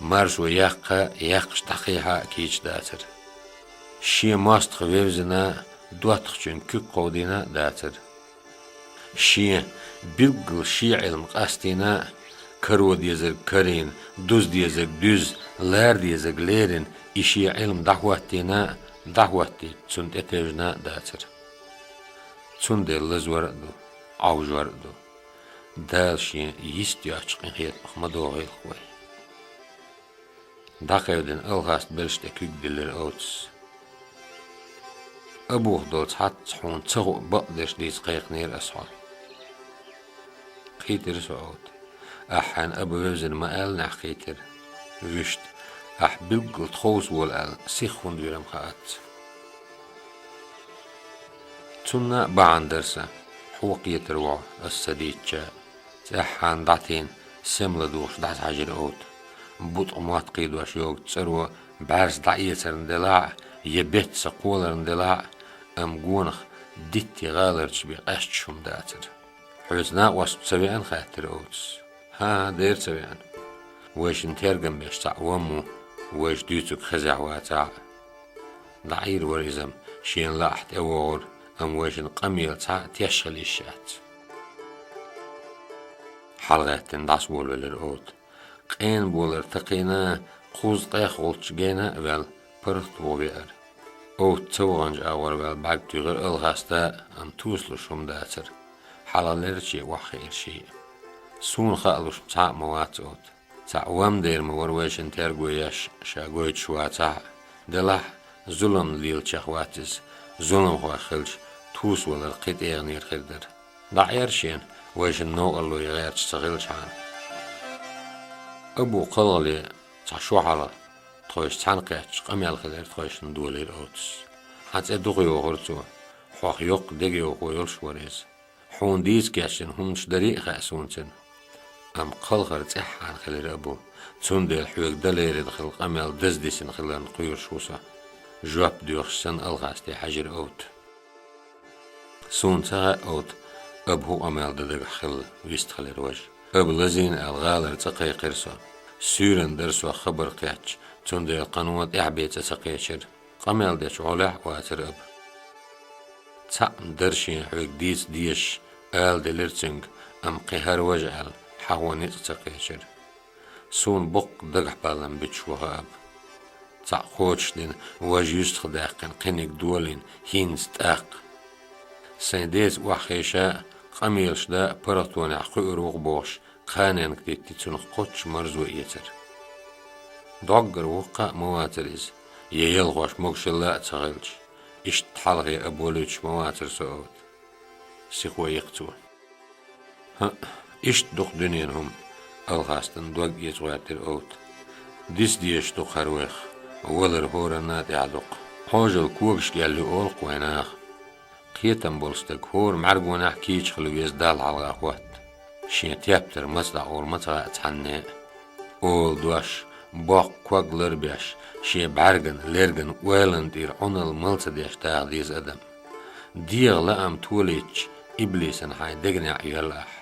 Маршо яккха а, яьккхаш дӀакхехьа а кийча дацара. Шен мостагӀа вевзина а, доттагӀчуьнга куьг кховдийна а дацара. Шен билггал шен Ӏилма къастийна а, каро дезарг карийна, дуза дезарг дуьзна, лара дезарг лерина, и шен Ӏилма дӀахӀоттийна а, дӀахӀоттийча цунна тӀетевжина а дацара. Цундела лазор а ду, Ӏовжор а ду. Дала шен йист йоцчу къинхетамах ма дохийла-кх вай. ДӀакхевдина, Алхаста белшаш тӀе куьг диллира Овцас. Абух долу цхьацца хьуна ца хуу бакъдерш дийца кхайкхинера ас хьо. Кхийтира со, Овта. Ахь хьайна аба вевзина ма аьллинехь кхийтира. Вуьшта, ахь билггал тховса волу аьлла, сиха хӀунда вира-м хаац. Цунна а бахьана дара сан, хьо кхетар ву хьо, ас ца дийцча а. ЦӀеххьана дӀатийна, сема ладугӀуш дӀасахьаьжира Овта. БутӀа мотт кхийдош йогу цӀаро бӀаьрса дӀаэцарна делахь а, я беттаса кхоларна делахь а, амма гонах дитте гӀаларчу бен къаьсташ хӀума дацара. Хьоьца накъост ца веана, хаьттира Овцас. ХӀан-хӀа, дера ца веана. Вайшинна тергам беш цхьаъ ван ву, вайша дуьйцург хезехь вацахь а. ДӀаӀийр вара иза-м, шена лаахь тӀевогӀура, амма вайшинна къамела цхьа а теш хила йиш яц. ХьалагӀаьттина дӀасаволавелира Овта. Къена болар такхийна, кхузткъех гӀулч гена а ваьлла, паргӀат вуха веара. Овта ца ваханчу агӀор ваьлла бӀаьрг туьйхира Алхаста, амма тосалуш хӀума дацара. Хьалхалерче охьахиира шиъ. Суна хаалуш цхьа а ма вац, Овта. Цхьаъ ван дер ма вара вайшинна терго еш, ша гойтуш вацахь а. Делахь а, зулам лелачех вац иза, зуламхой хилча, тосавалар кхин тӀегӀанера хир дара. ДӀаӀер шена, вайшинна новкъарло ян гӀерташ ца хилчхьана. Абу кхалхале цхьа шо хьалха, тхойша цхьаьна кхетташ къамел хилира тхойшинна, долийра Овцас. Хьан цӀе дукха йохура цо, хьох йоккха дегайовхо йолуш вара иза. Хьуна дийца кечдина хӀуманаш дарий а хаьа суна цуьнан. Амма кхалхар цӀеххьана хилира Абу, цундела хьоьга дан лерина хилла къамел даздисина хиларна кхоьруш ву со. жоп доьхуш санна Алхасте хьаьжира Овта. Суна ца хаьа, Овта, аба хӀун къамел дан дагахь хилла, вистхилира важа. Аба лазийна аьлла гӀалара цӀа кхайкхира со. Суьйранна дара сох хабар кхаьчча, цундела кхано тӀаьхьа бен цӀа ца кхечира. Къамел дечу гӀолехь а вацара аба. Цхьаъ-м дара шен хьоьга дийца дезаш, ала делира цуьнга, амма кхин хӀара важа аьлла, хьахо ницкъ ца кхечира. Суна боккха дагахь баллам буьтуш ваха аба. Цхьаъ кхочушдина важа юьстахдаьккхина кхиниг долийна хӀинца тӀаккха. Сайн деца охьахеша а, къамелаш дан а паргӀатонехь кхуьур ву-кх бохуш, кханенга тетти цунах кхоччуш марзо эцара. Доггара воккха а ма вацара иза, я ялхош могушалла а ца хилча, иштта хьалхе аба валуьйтуш ма вацара со, Овта. Сихо йи-кх цо. ХӀаъ, иштта ду-кх дуьненан хӀума, Алхастан дог эца гӀоьртира Овта. Диса дезаш ду-кх хӀара вайх, валар хӀоранна а тӀехь ду-кх. Хьожал когашка аьлла ю олу-кх вайн наха. Кхетам болу стаг хӀора мӀаьргонехь кийча хила веза Далла хьалха хӀотта. Шен тептар маца дӀагӀур ма ца хаьа цхьанне а. Ола дош, боккха ког ларбеш, шен бӀаьрган, лерган ойланна тӀера Ӏуналла мала ца деш даха деза адам. ДегӀан лаам толийча, иблисан хьайн дегнехь йоьлла ахь.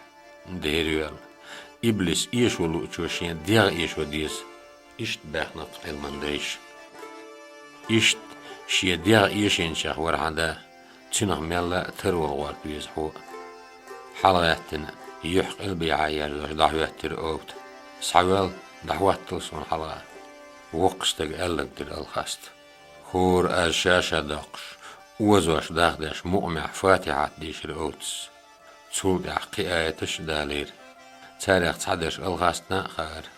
Дера йоьлла. Иблис эшо луучо шен дегӀ эшо деза. Иштта баьхна-кх Ӏилман дайша. Иштта шен дегӀ эшинчех вара хьан да, цуьнах мелла а тарвала гӀорта веза хьо а. ХьалагӀаьттина, юьхь къилбехьа ерзош дӀахӀоьттира Овта. Схьавел, дӀахӀоттал суна хьалха. Воккхачу стага аьлларг дира Алхаста. ХӀора аз ша-ша доккхуш, озош дахдеш мукъамехь Фатихьат дийшира Овтас. Цул тӀаьхьа кхин аяташ а далийра. Царех цхьадерш Алхастана а хаьара.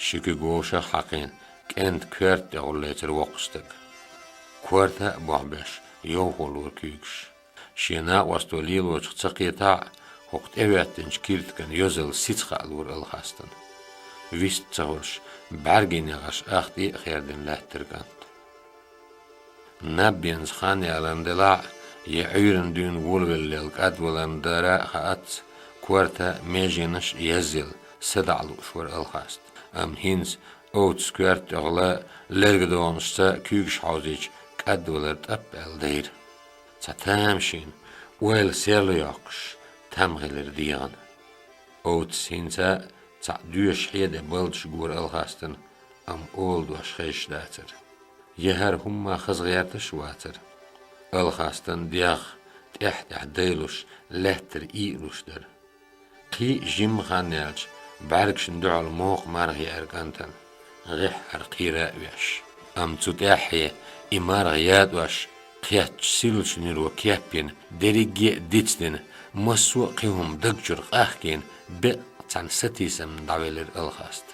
Ши куьг вовшах а хьакхийна, кӀентан коьрта тӀе гӀур лецира воккхачу стага. Корта а бохбеш, йовхо лора куьйгаш. Шен накъосто лелочух ца кхетахь а, хӀокху тӀехӀоьттинчу киртиган йозалла сица хаалора Алхастана. Вист ца хуьлуш, бӀаьргийн негӀарш ах тӀе а хердина лаьттира кӀант. Наб бенза хан яларна делахь а, я Ӏуьйранна дуьйна волавелла кӀадваларна дара а хаац, корта, меженаш а язъелла, садаӀа лууш вара Алхаста. Амма хӀинца Овтас коьрта тӀехула лергадогӀанашца куьйгаш хьовзийча, кӀадвалар тӀап аьлла дайра. Цхьа тамашийна, ойла серла йоккхуш, там хилира дегӀана. Овтас хӀинца а цхьаъ доьшуш хьеде балдаш гора Алхастана, амма ола дош хезаш дацара. Я хӀара хӀумма хаза гӀерташ а вацара. Алхастан дегӀ тӀаьхь-тӀаьхьа дайлуш, лаьттара ийалуш дара. Кхин а жимма хан яьлча, бӀаьргашна дуьхьал мокха марха еара кӀантана, гӀеххьара кхера а веш. Амма цу тӀаьххье и марха ядош, кхеттачу сирлачу нуьро кеп йина, дерриге а дицдина, массо а кхин хӀума даг чуьра къахкийна, беккъа цхьана сатийсамна дӀавелира Алхаста.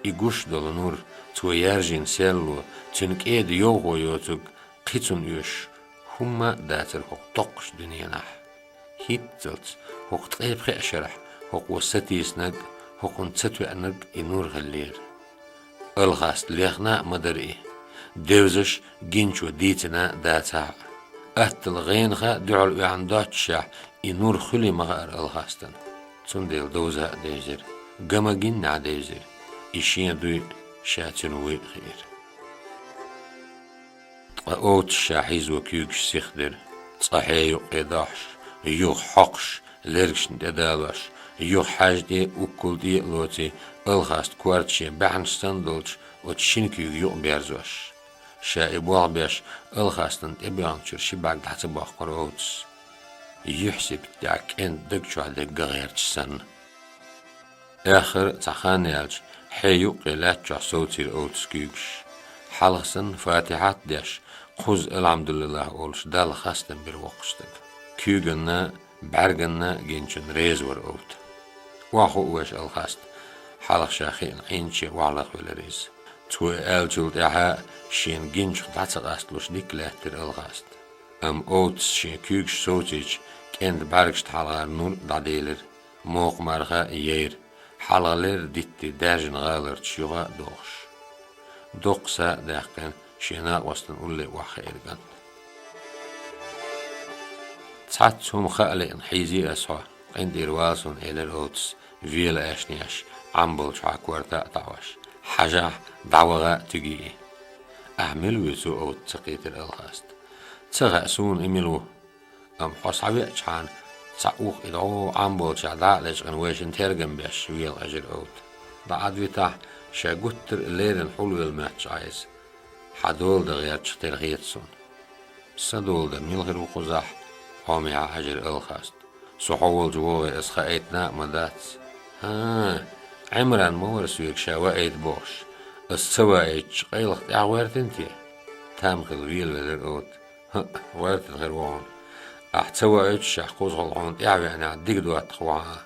И гуш долу нур, цо яржийна серло, цуьнан кӀеда йовхо йоцург, кхин цунна оьшуш хӀумма а дацара хӀокху доккхачу дуьненахь. ХӀинццалц, хӀокху ткъе пхеа шарахь, хӀокхо сатийсинарг, хӀокхунна ца тоьънарг и нур хиллера. Алхаста лехна а ма дара и, девзаш гинчо дийцина а дацахь а. Аттала гӀенах а дуьхьал оьхьна доццушехь, и нур хуьлий ма хаьара Алхастана. Цундела довза а девзира, ган ма гиннехь девзира, и шен дуй а, ша цуьнан вуй а хиира. Ткъа Овтас ша хьийзо куьйгаш сихдира. Цкъа хье юккъе дохьуш, юха хьокхуш, лергашна тӀедалош, юха хьаьжа тӀе а, уккул тӀе а лоций, Алхаста корта шен баьхьанаш санна долчу оцу шина куьйга юкъаберзош. Ша и болх беш, Алхастана тӀебоьгӀначуьра ши бӀаьрг дӀа ца боккхура Овтас, юьхь-сибат тӀехь кӀентан даг чохь дерг ган гӀерташ санна. Аьххар а цхьа хан яьлча, хье юккъе лаьтта чохь совцийра Овтас куьйгаш. Хьалха санна фатихьат а деш, кхузза алхьамдулиллахӀ олуш Далла хастам бира воккхачу стага. Куьйганна, бӀаьрганна гиначунна реза вара Овта. Охьахуу вайша Алхаста, хьалха ша хиъна Ӏийначе охьалахвелира иза. Цо и аьллачул тӀаьхьа шена гиначух дӀа ца къасталуш дика лаьттира Алхаста. Амма Овтас шен куьйгаш совцийча, кӀентан бӀаьргашна хьалхара нур а дӀаделира. Мокха марха а яйра, хьалхалера дитти даьржина гӀаларчу юха а дохуш. Доккха са а даьккхина, шен накъостана улле охьахиира кӀант. Цхьацца хӀума хаа лиъна хьийзий ас хьо, къинтӀера вала суна, элира Овтас, вела аьшнеш, Ӏам болчухьа корта а таӀош. Хьажахь, дӀаваха а туьгий и. «Ахь мила вуьйцу, Овта?» — ца кхийтира Алхаста. «Ца хаьа суна и мила ву. Амма хьо схьавеачахьана, цхьа ух и дӀо Ӏам болчохь дӀа а лечкъина, вайшинна тергам беш вела», — хьаьжира Овта. «ДӀа Ӏад витахь, ша гуттар а леррина хьулвелла моьттуш Ӏа иза. Хьан дола дан гӀерташ тера хета суна». «Сан дола дан мила хир ву кхузахь?» — хьоме хьаьжира Алхаста. «Со хьо волчу вогӀий ас хаийта а ма дац». «ХӀан, Ӏимран ма вара соьга ша ваийта бохуш, ас ца ваийтича, къайлаха тӀаьхьагӀоьртина те?» — там хилла велавелира Овта. «ХӀаъ, гӀоьртина хир ву хьуна. Ахь ца ваийтича, кхузахула хьуна тӀаьхьавеанехь дика доттагӀа ву хьан».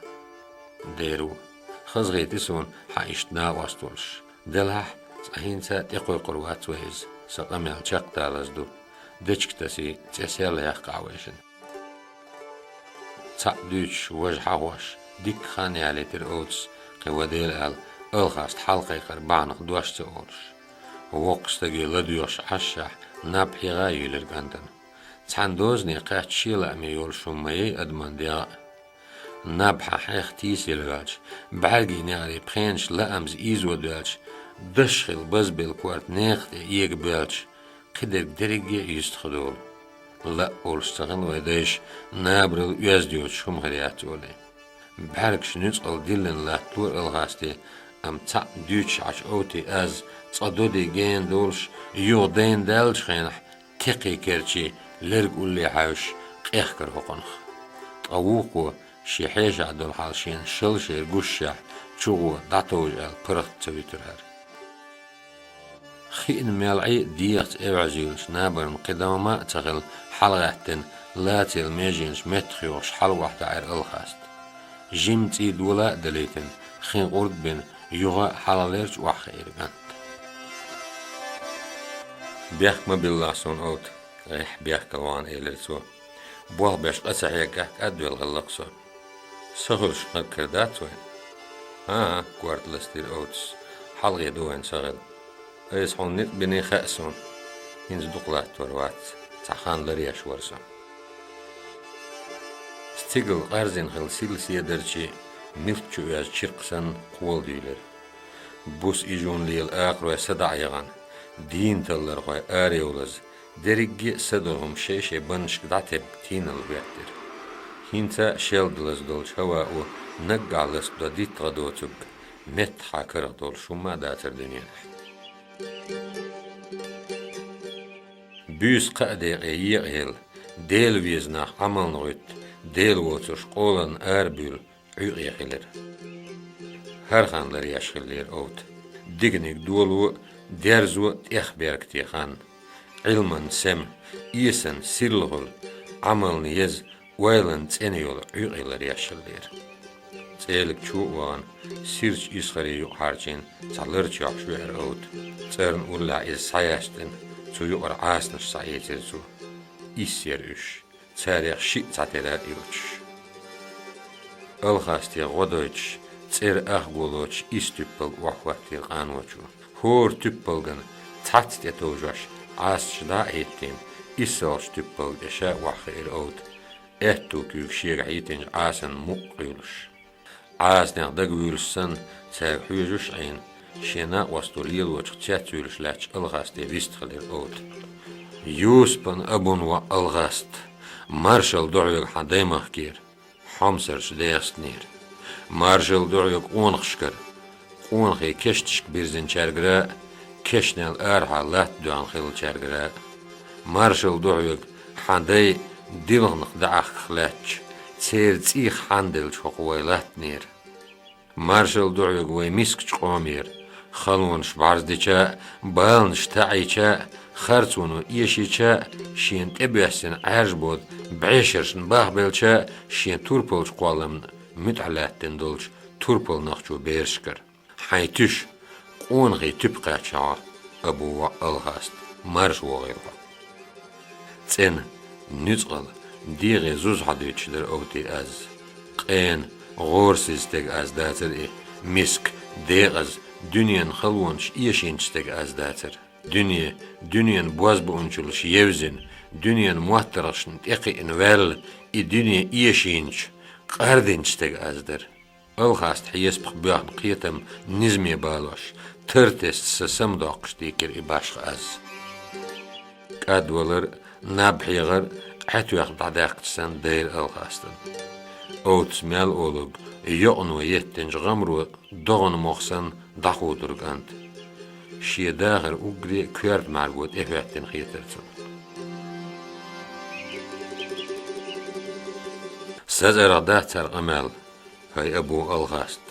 «Дера ву. Хазахетий суна хьан иштта накъост волуш. Делахь а, цкъа хӀинца а тӀекхойкхур вац вай иза, сан къамел чекхдалаза ду. Дечиг тасий, цӀе сел яьккхахь вайшинна». Цхьаъ дуьйцуш, важа хьахош, дикка хан ялийтира Овтас, кхин ван дела аьлла, Алхаста хьалакхайкхар бахьанах дош ца олуш. Воккхачу стаге ладоьгӀуш Ӏашшехь, наб хьегӀа а юьйлира кӀантана. Цхьана дозане кхаьчча, шен лааме йолуш хӀума ма яй адаман дегӀ а. Наб хьан хьех тийсаелла ваьлча, бӀаьргийн неӀарий пхенаш лаамза ийзо доьлча, даш хилла базбелла корта нехан тӀе эга боьлча, кхидерг дерриге а йистхадолу. Лаа олуш ца хилла вай дайша набаралла оьзда йоцуш хӀума хир яц олий. БӀаьргаш нуьцкъала диллина латталора Алхасте, амма цхьаъ дуьйцуш Ӏачу Овти аз, цкъа доди гена долуш, юха дайна даьллачу хенахь, текхий керчий лерг улле хьаьвсаш, къехкара хӀокхунах. Ткъа вукхо, шен хьешахь долу хьал шена шала шера гушшехь, чугӀо дӀатовжа аьлла, паргӀат ца вуьтура хӀара. Хиъна мел Ӏий а дегӀаца эвӀаза юьйлучу набарна кхидӀа ма а ца хилла, хьалагӀаьттина, лацаелла меженаш меттах йохуш, хьала охьатаьӀира Алхаста. Жимма цӀий дола а далийтина, хин къурд а бина, юха а хьалхалерчу охьахиира кӀант. «Бехк ма биллахь суна, Овта», — гӀеххьа бехкала вахана элира цо. «Болх беш къа ца хьегахь, кӀадвелла хилла-кх со». «Са хуьлуш наг хир дац вайн?» «ХӀан-хӀа», — корта ластийра Овтас, — «хьалхе ду вайн са хила». «Айса хьуна ницкъ биний хаьа суна. ХӀинца дукха латтор вац, цхьа хан ларъеш вара со». Стигала къарзина хилла сирла седарчий, милт чу оьзна чиркх санна, кхола дуьйлира. Буса ижун лела акхарой са дӀа а яхана, дийна таллархой арайовлаза, дерриге а са долу хӀума шай-шай баннашка дӀатебба, тийналла хӀоьттира. ХӀинца а шелдалаза долчу хӀавао наггахь ласта до диттагӀа доцург, меттахьа карах долуш хӀумма а дацара дуьненахь. Буьйса кхаа декъе екъаелла, Дела веза нах Ӏамална гӀуьтту, Дела воцурш къоланна арабуьйлу, Ӏуьйкъе хилира. ХӀара хан ларъеш хиллера Овта. Диканиг доло а, дерзо а тӀех беркате хан. Ӏилман сема, эсан сирла хуьлу, Ӏамална еза, ойлан цӀена йолу Ӏуьйкъе ларъеш хиллера. ЦӀелиг чу а вахана, сирачу исхарийн юкъа хьарчийна цхьа лар чохь веара Овта. ЦӀарна уллехь иза схьаяьстина, цу юкъара Ӏасанаш схьаэцира цо. Исс яра уьш. Царех шиъ цхьатера а йоцуш. Алхасте гӀо дойтуш, цӀера ах гулочу исс туьппалг охьахӀоттийра къаночо. ХӀора туьппалгана цхьацца тӀетовжош, Ӏасанаш дӀа а хӀиттийна, иссалгӀачу туьппалга тӀе ша а охьахиира Овта, аьтту куьйга шега хьийзинчу Ӏасанна мукъа къуьйлуш. Ӏасанех дагавуьйлуш санна, цаьрга хьоьжуш а Ӏийна, шен накъостал лелочух цецвуьйлуш лаьтташ Алхасте вистхилира Овта. «Юсупан абун воӀ Алхаст, маршалла ду хьоьга хьан даймахкера, хьомсарчу ДегӀастанера. Маршалла ду хьоьга къонахашкара, къонахий кешнашка бирзинчаьргара а, кешнел арахьа латта доьгӀна хиллачаьргара а. Маршалла ду хьоьга, хьан дай дилханах даӀахках лаьтташ, церан цӀийх хьанделлачу хӀокху вай латтанера. Маршалла ду хьоьга вай мискачу къомера, халонаш бӀарздича а, баланаш таӀийча а, харцоно эшийча а, шена тӀебоьссина Ӏаьржа бода бӀешершна бахбелча а, шен турпалчу кхолламна муьтӀахь лаьттина долчу турпал нохчо берашкара. Хьайн туьша къонахий туьпа кхаьчна хьо, абу воӀ Алхаст, марша вогӀийла хьо». ЦӀена, нуьцкъала, дегӀе зуза хьадуьйцуш дара Овти аз. Къена, гӀорасиза стеган аз дацара и, миска, декъаза, дуьненан халонаш эшийначу стеган аз дацара. Дуьне, дуьненан бозбуунчаллаш евзина, дуьненан моттаргӀашна тӀекхиъна ваьлла, и дуьне эшийначу, къардинчу стеган аз дара. Алхаста хьесапах боьхна кхетам низаме балош, тар тесна сан самадоккхуш дийкира и башха аз. КӀадвалар, наб хьегӀар Ӏетоьхна дӀадаьккхача санна дайра Алхастан. Овцас мел олург йоӀано еттинчу гӀамаро догӀан мох санна дӀахудург кӀант. Шен дахар уггаре а коьрта мӀаьрго тӀехӀоьттина хетара цунна. Сан цӀарах дац цара къамел, хӀай Абу Алхаст.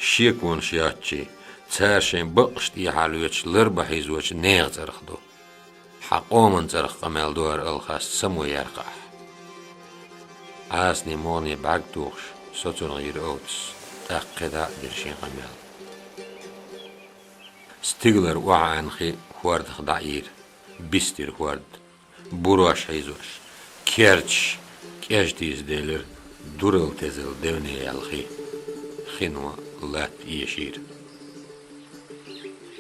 Шеконаш йоцчий, цара шайн бакъаш тӀехьа лоьцуш ларба хьийзочу нехан цӀарах ду. Хьан къоман цӀарах къамел ду хӀара Алхаст, само яьркха ахь. Ӏасане могӀане бӀаьрг тухуш, соцургӀийра овцас, тӀаккха кхидӀа а дира шен къамел. Стигалара охьаӀаьнхи хӀордах дӀаийра, бистира хӀорд. Бурош хьийзош, керчаш кӀежтийса делира, дурал тезал девне яьлла хи. Хино латта эшийра.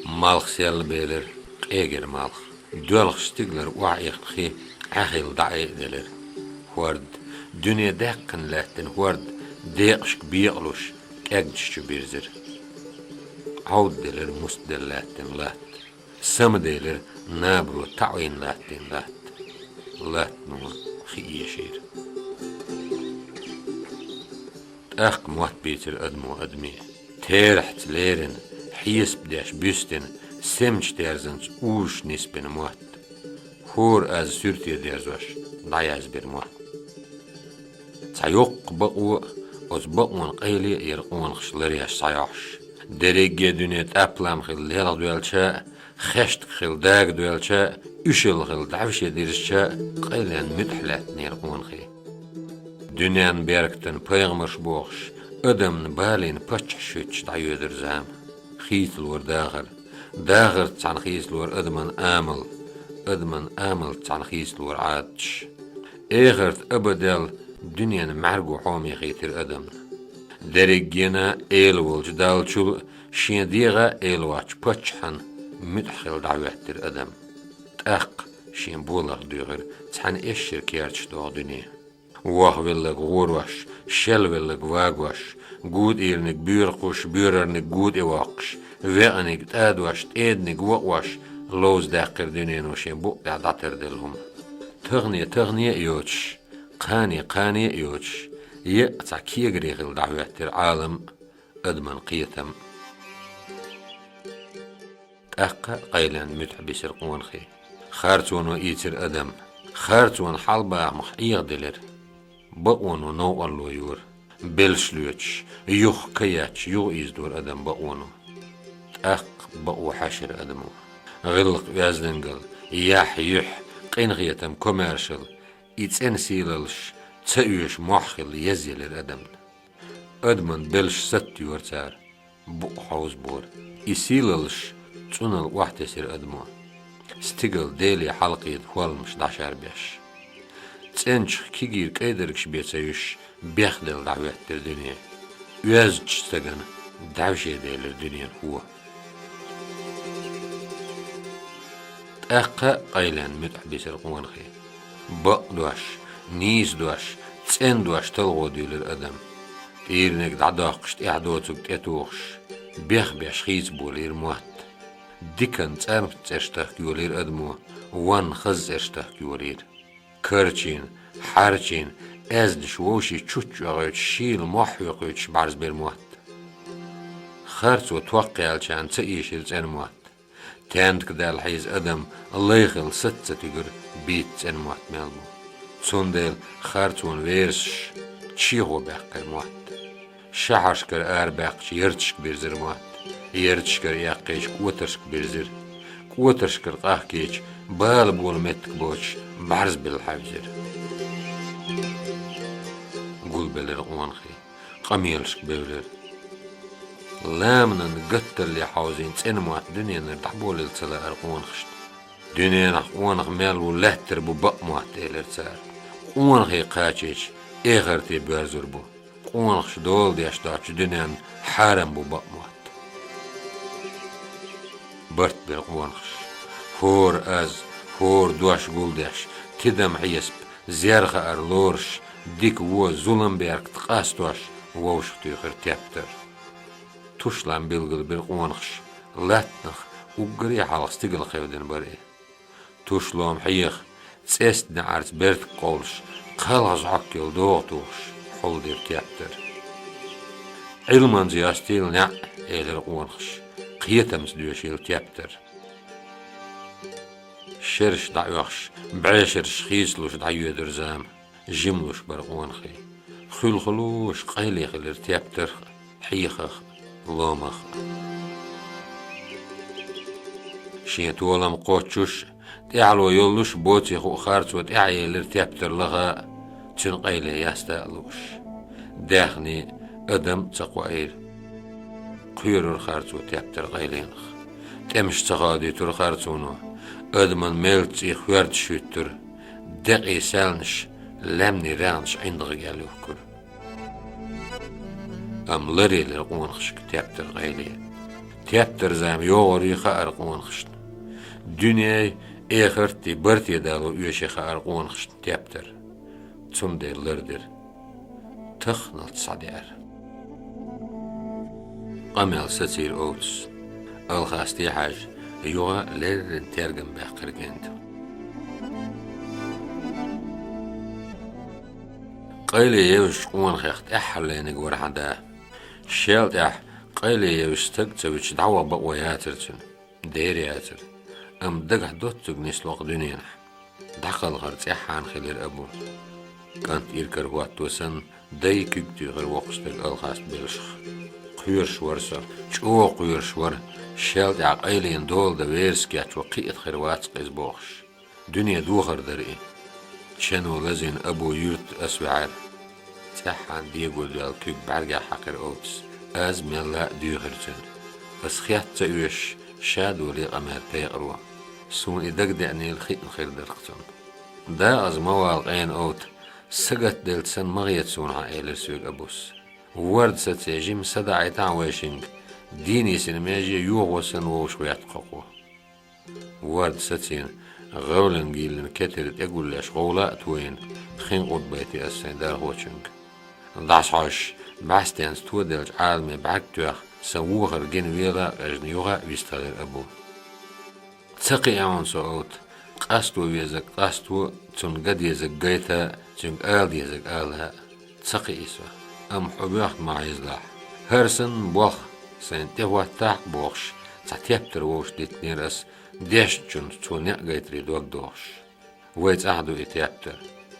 Малх селла белира, къегира малх. Доьлхуш стигалара охьаихна хи Ӏаьхилла дӀаайделира. ХӀорд, дуьне даьккхина лаьттина хӀорд, декъашка бекъалуш, кӀегдаш чу бирзира. Ӏовдаделира мустделла лаьттина латта. Самаделира набаро таӀийна латтийна латта. Латтано хи эшийра. ТӀаккха мотт бийцира адамо адаме. Терахьца лерина, хьесап деш буьстина, семачу терзанца узуш нисбина мотт. ХӀора аз суьрте дерзош дӀаязбира мотт. Цхьа йоккха бакъо а, оцу бакъонан къайле а яра къонахаш ларъеш схьайохьуш. Дерриге а дуьне тӀаплам хилла лелхадоьлча а, хештаг хилла дагадоьлча а, уьшалла хилла дӀавеше дирзича а, къайленан муьтӀахь лаьттинера къонахий. Дуьненан беркатан пайхамарш бохуш, адамна балийна паччахьаш хӀуьттуш дӀайоьдура зама. Хийцалора дахар, дахарца цхьаьна хийцалора адаман амал, адаман амалца цхьаьна хийцалора Ӏадаташ. Эхарт абадел дуьненан мӀаьрго хьоме хийтира адамна. Дерригенна эла волчу Даллачул а, шен дегӀа а эла воцчу паччахьан муьтӀахь хилла дӀахӀоьттира адам. ТӀаккха шен болах дуьйхира цхьаьна эшшара керташ догӀу дуьне. Вохвелларг гӀорош, шелвелларг вагош, гутӀийрниг буьйра кхуш, буьйрарниг гутӀе воккхуш, веаниг тӀадош, тӀеданиг вакъош, ловза даьккхира дуьнено шен букъ тӀехь дӀатарделла хӀума. Тахане тахане а йоцуш, кхане кхане а йоцуш, еа цхьа кегаре хилла дӀахӀоьттира Ӏалам а, адаман кхетам а. ТӀаккха а къайленан муьтӀахь бисира къонахий. Харцоно ийцира адам. Харцонан хьалабахамах Ӏехаделира. Бакъоно новкъарло йора. Белш лоьцуш, юха ка етташ, юха ийзадора адам бакъоно. ТӀаккха бакъо хьаьшира адамо. ГӀиллакх-оьздангалла, яхь-юьхь, къинхетам, комаьршалла, и цӀена сийлаллаш ца оьшу мохь хилла езъелира адамна. Адаман белш сатта йора цара, букъ хьовзабора. И сийлаллаш цӀуналла охьатесира адамо. Стигала Деле хьалакхета хӀолламаш дӀашарбеш. ЦӀеначух кегийра кӀайдаргаш бен ца юьсуш, бехделла дӀахӀоьттира дуьне. Оьздачу стагана дӀаьвше делира дуьненан хӀо. ТӀаккха а къайленан муьтӀахь бисира къонахий. Бакъдош, нийсадош, цӀендош талхо дуьйлира адам. ТӀийрниг дӀадоккхуш, тӀаьхьа доцург тӀетухуш, бех-беш хийцаболийра мотт. Дикан цӀармат цӀераш тахка йолийра адамо, ванна хаза цӀераш тахка йолийра. Карчийна, хьарчийна, аьзнаш вовшийн чучча оьгӀуьйтуш, шийла мохь хьоькхуьйтуш бӀарзбира мотт. Харцо токкха яьлчарна ца ийшира цӀена мотт. Тендка даьлла хьийза адам лай хилла саца ца туьгура, бийца цӀена мотт мел бу. Цундела харцонан верасаш чехо баьккхира мотт. Шахьаршкара арабаьккхича ярташка бирзира мотт. Ярташкара эккхийча кӀотаршка бирзира. КӀотаршкара къахкийча бала бола меттиг боцуш бӀарзбелла хьаьвзира. Гулбелира къонахий, къамелашка бевлира. Ламанан гатталле хьовзийна цӀена мотт дуьненара дӀаболийла ца лаьара къонахашна. Дуьненахь къонах мел ву лаьттара бу бакъ мотт, элира цара. Къонахий кхачийча, эхарте боьрзур бу. Къонахаша дола деш доцчу дуьненна хьарам бу бакъ мотт. Барт бира къонахаш. ХӀора аз, хӀора дош гулдеш, тидам хьесап, зер хаар лоруш, дика-вон, зулам-беркат къастош, вовшахтуьйхира тептар. Туш лам билгалбира къонахаша, латтанах уггаре а хьалха стигала кхевдина бара и. Туш лома хьеха, цӀестан неӀарца берташ къовлуш, кхалхаза хьоккъал догӀа тухуш, хьулдира тептар. «Ӏилманца йостийла неӀ», — элира къонахаша, — «кхетамца доьшийла тептар». Шераш дӀаоьхуш, бӀешераш хийцалуш дӀайоьдура зама. Жималуш бара къонахий. Хуьлхалуш къайле хилира тептарх а, хьехах а, ломах а. Шен толам кхоччуш, тӀаьхьало йолуш боций хуу харцо тӀаьхьаелира тептар лаха а, цуьнан къайле яста а лууш. Даьхни, адам а ца кхоийра. Кхоьрура харцо тептар къайленах. ТӀемаш ца хоадуьйтура харцоно. Адаман меллаца цӀий хоьрташ хӀуьттура. Декъий саьлнаш, лаьмнийн регӀнаш ӀиндагӀа гел юхкура. Амма ларъелира къонахашка тептар къайле. Тептар зама йогӀурий хаьара къонахашна. Дуьненай, эхартий барт дало оьший хаьара къонахашна тептар. Цундела лардира. Тахханалц схьадеара. Къамел сацийра овцас. Алхастий хьажа, юха леррина тергам баьккхира кӀентан. Къайле евзачу къонахех тӀаьххьара лайниг вара хьан да. Шел тӀаьхьа къайле евза стаг а ца вуьтуш дӀаваха бакъо яцара цуьнан. Дера яцара. Амма дагахь доццуг нисло-кх дуьненахь. ДӀакхалхар цӀеххьана хилира Абу. КӀант иракарахӀотто санна, дай куьг туьйхира воккхачу стеган алхаста белшах. Кхоьруш вара со, чӀогӀа кхоьруш вара, шел тӀаьхьа къайлена дола дан верас кечво кхиъна хир вац-кх иза бохуш. Дуьне дохар дара и. Чано лазийна Абу юьрта ас ваьхьира. ЦӀеххьана дего доьлла куьг бӀаьргех хьаькхира овцас. Аз мелла а дуьйхира цуьнан. Ас хетта ца оьшуш, ша долий къамел пекъаро. Суна и дагадеанийла хиъна хир дара-кх цунна. Дакъаза ма вала къена, овта, сагатделча санна ма гӀеца суна хьан, элира соьга Абус. Ворда саце жима садаӀийтахьа вайшинга, дийна йисина меже йохо санна вовшахвоьтту-кх хӀокхо. Ворда сацийна, гӀевлан гийлина кетар тӀегуллеш гӀовла а тойина, хин къурд байтий ас сайн дархочуьнга. ДӀасахьожуш, бӀаьстенца тоделлачу Ӏаламе бӀаьрг тоьхна, сан вохар гина вела а къежна, юха а вистхилира Абу. Ца кхиа хьуна со, овта, къасто везарг къасто а, цунна ган дезарг гайта а, цуьнга ала дезарг ала а. Ца кхии со, амма хьо боьхна ма хьийзалахь. ХӀара санна болх сайна тӀехӀоттахь-кх бохуш, цхьа тептар вовшах диттинера ас, дешначунна цо некъ гайтаре дог дохуш. Вай цӀахь ду и тептар.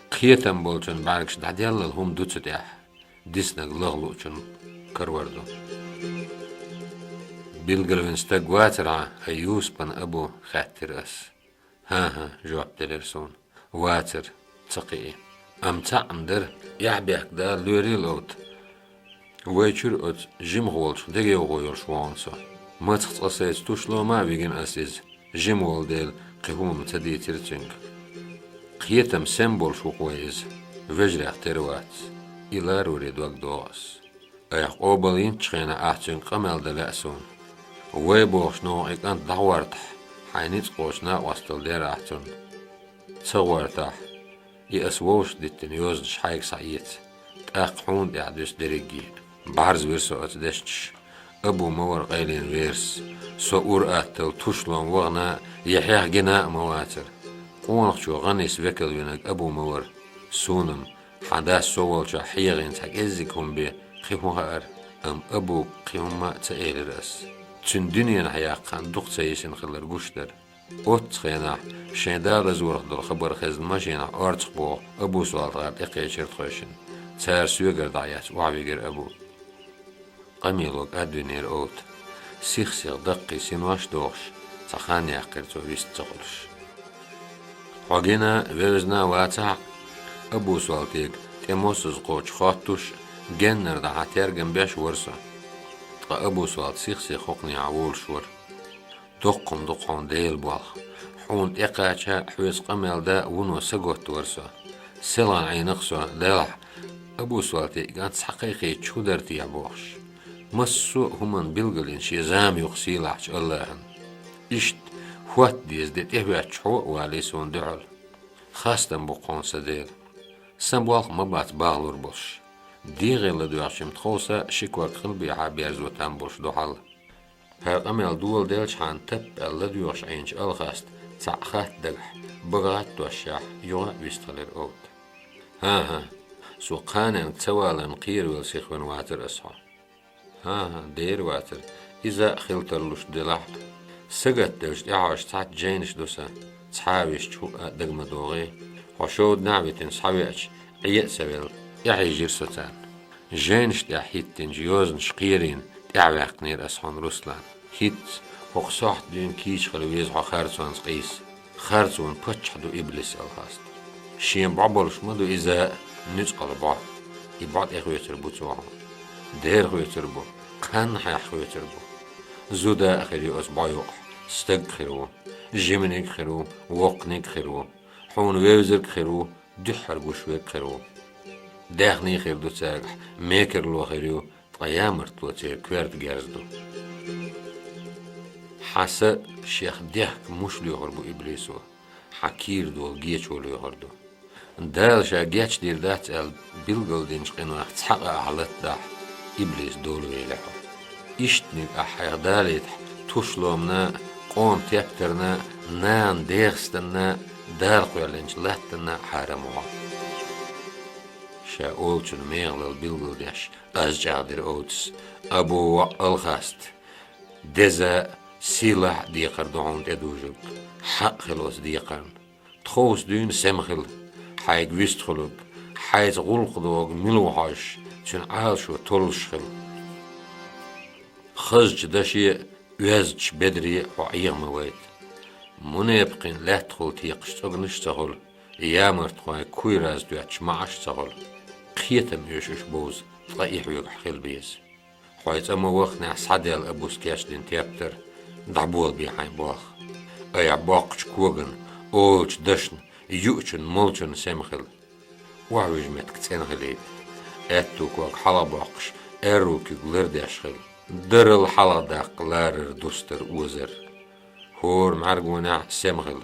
Кхетам болчун бӀаьргаш дӀаделлал хӀума ду цу тӀехь, диснарг лаха луучун карор ду. Билгалвина стаг вацара хьан, ай Юсупан Абу, хаьттира ас. ХӀан-хӀа, жоп делира суна. Вацара, ца кхии. Амма цхьаъ-м дара, эхь-бехк дала лоьрийла, овта. Вай чуьра оцу жимах волчух дегайовхо йолуш ву хьуна со. Мацах цкъа сайца туш лома а вигина ас иза, жима волу дела, кхин хӀума ца дийцира цуьнга. Кхетам сема болуш ву-кх вай иза, вежарех тера вац. И лароре дог доху ас. Айхьа къобалйинчу хенахь ахь цуьнга къамел дан лаьа суна. Вай бохучу новкъа и кӀант дӀагӀортахь, хьайн ницкъ кхочу накъосталла дера ахь цунна. Ца гӀортахь, и ас вовшах диттина йозанаш хьайга схьаэца, тӀаккха хьуна тӀехь дуьсу дерриге. БӀарзвира со оцу дешнаш. Абу ма вара къайлина верас. Со ур-атталла туш лома вахана а, я хьех гина а ма вацара. Къонахчо гӀан йиса векал винарг Абу ма вара. Суна-м, хьан дас со волчохь хьехийна цхьа кӀеззиг хӀума бен, кхин хӀун хаьара, амма Абуга кхин хӀумма а ца элира ас. Цуьнан дуьненахь яккха хан дукха ца йисина хилар гуш дара. Оццу хенахь, шайн да лазорах долу хабар хезна машенахь орцах боху Абу-Солтагара тӀекхечира тхойшинна. Цара соьгара дӀаэцна охьавигира Абу. Къамело кӀадвинера овта. Сих-сиха даккхий синош а дохуш, цхьа хан яьккхира цо вист ца хуьлуш. Хьо гина а, вевзина а вацахь а, Абу-Солтега тӀе мосазза кхочу хоттуш а, геннара дӀа хьан тергам беш а вара со. Ткъа Абу-Солта сих-сиха хӀокхунехьа волуш вара. Доккха хӀума ду-кх хьуна Делан болх. Хьуна тӀекхача а, хьоьца къамел дан а вуно саготта вара со. Селхана Ӏийна-кх со, делахь, Абу-Солте и кӀант схьакхайкхийча хӀун дара техьа бохуш. Массо а хӀуманна билгалйина шен зама ю-кх сийлахьчу АллахӀана. Иштта, хӀотта деза де тӀехӀоьттучу хьо а валий суна дуьхьал. Хастам бу-кх хьуна, сан Дела. Сан болх а ма бац бахлур болуш. ДегӀе ладоьгӀча-м тховса ши ког къилбехьа берзо там болуш ду хьал. ХӀара къамел доладелчхьана таппа аьлла ладоьгӀуш Ӏийначу Алхаста Цхьаъ хатта дагахь, бага гӀаттошшехь, юха а вистхилира Овда. ХӀан-хӀа, со кханенга ца валарна кхеравелла сихвина вацара ас хьо. ХӀан-хӀа, дера вацара, иза а хила тарлуш делахь а. Сагатделча тӀаьхьожа цхьацца жайнаш ду сан, цхьа а висча хӀуъа а дага ма догӀий. Хьо шовданахь а витина схьавеача, Ӏе а ца велла, тӀаьхьийжира со царна. Жайнаш тӀехь хӀиттинчу йозанаш кхерийна тӀаьхьаваьккхинера ас хьуна, Руслан. ХӀинцца, хӀокху сохьта дуьйна кийча хила веза хьо харцонца къийса. Харцонан паччахь ду иблис, Алхаст. Шен бӀо болуш ма ду иза а, нуьцкъала бӀо. И бӀо тӀехоьцур бу цо хьуна. Дера хоьцур бу, кханнахьехь хоьцур бу. Зуда а хир ю оцу бӀо юкъахь, стаг а хир ву, жиманиг а хир ву, воккханиг а хир ву, хьуна вевзарг а хир ву, дуьххьара гуш верг а хир ву. Даьхний хир ду цаьргахь, мекарло хир ю, ткъа ямартло церан коьрта герз ду. Хьан са шех дехка муш лоьхур бу иблисо, хьан кийра долу гечо лоьхур ду. Дала ша гечдийр дац аьлла билгалдинчу къинойх цхьа къа ахь латадахь, иблис долавелла хьо. Ишттаниг ахь хьайх далийтахь, тушломана, къоман тептарна, нана дехастанна, Дала кхоьллинчу латтана хьарам ву хьо. Ша олучун мехалла билгалдеш, аз чӀагӀдира Овдас: «Абу воӀ Алхаст, деза а, сийлахь а декхар ду хьуна тӀедужург, хьакъ хила оцу декхарна. Тховса дуьйна сема хила, хьайга вистхуьлург, хьайца гӀуллакх догӀург мила ву хьожуш, цуьнан Ӏалашо толлуш хила. Хазачу даше а, оьздачу бедаре а хьо Ӏеха ма вайта. Мунепакъийн лаьттахула текхаш цӀогнаш а ца хуьлу, ямартхойн куй раз тоьттуш маӀаш а ца хуьлу. Кхетам оьшу уьш бовза, ткъа и хьоьгахь хила беза. Хьо цӀа ма вахханехь схьадаьлла Абус кечдина тептар, дӀаболабе хьайн болх. Айхьа боккхачу когана, олучу дашна, юучун, молчунна сема хила. Охьавижа меттиг цӀена хилийта. Аьтту ког хьалха боккхуш, аьрру куьг лардеш хила. Дарал хьалха даккха ларар, дустар, озар. ХӀора мӀаьргонехь сема хила.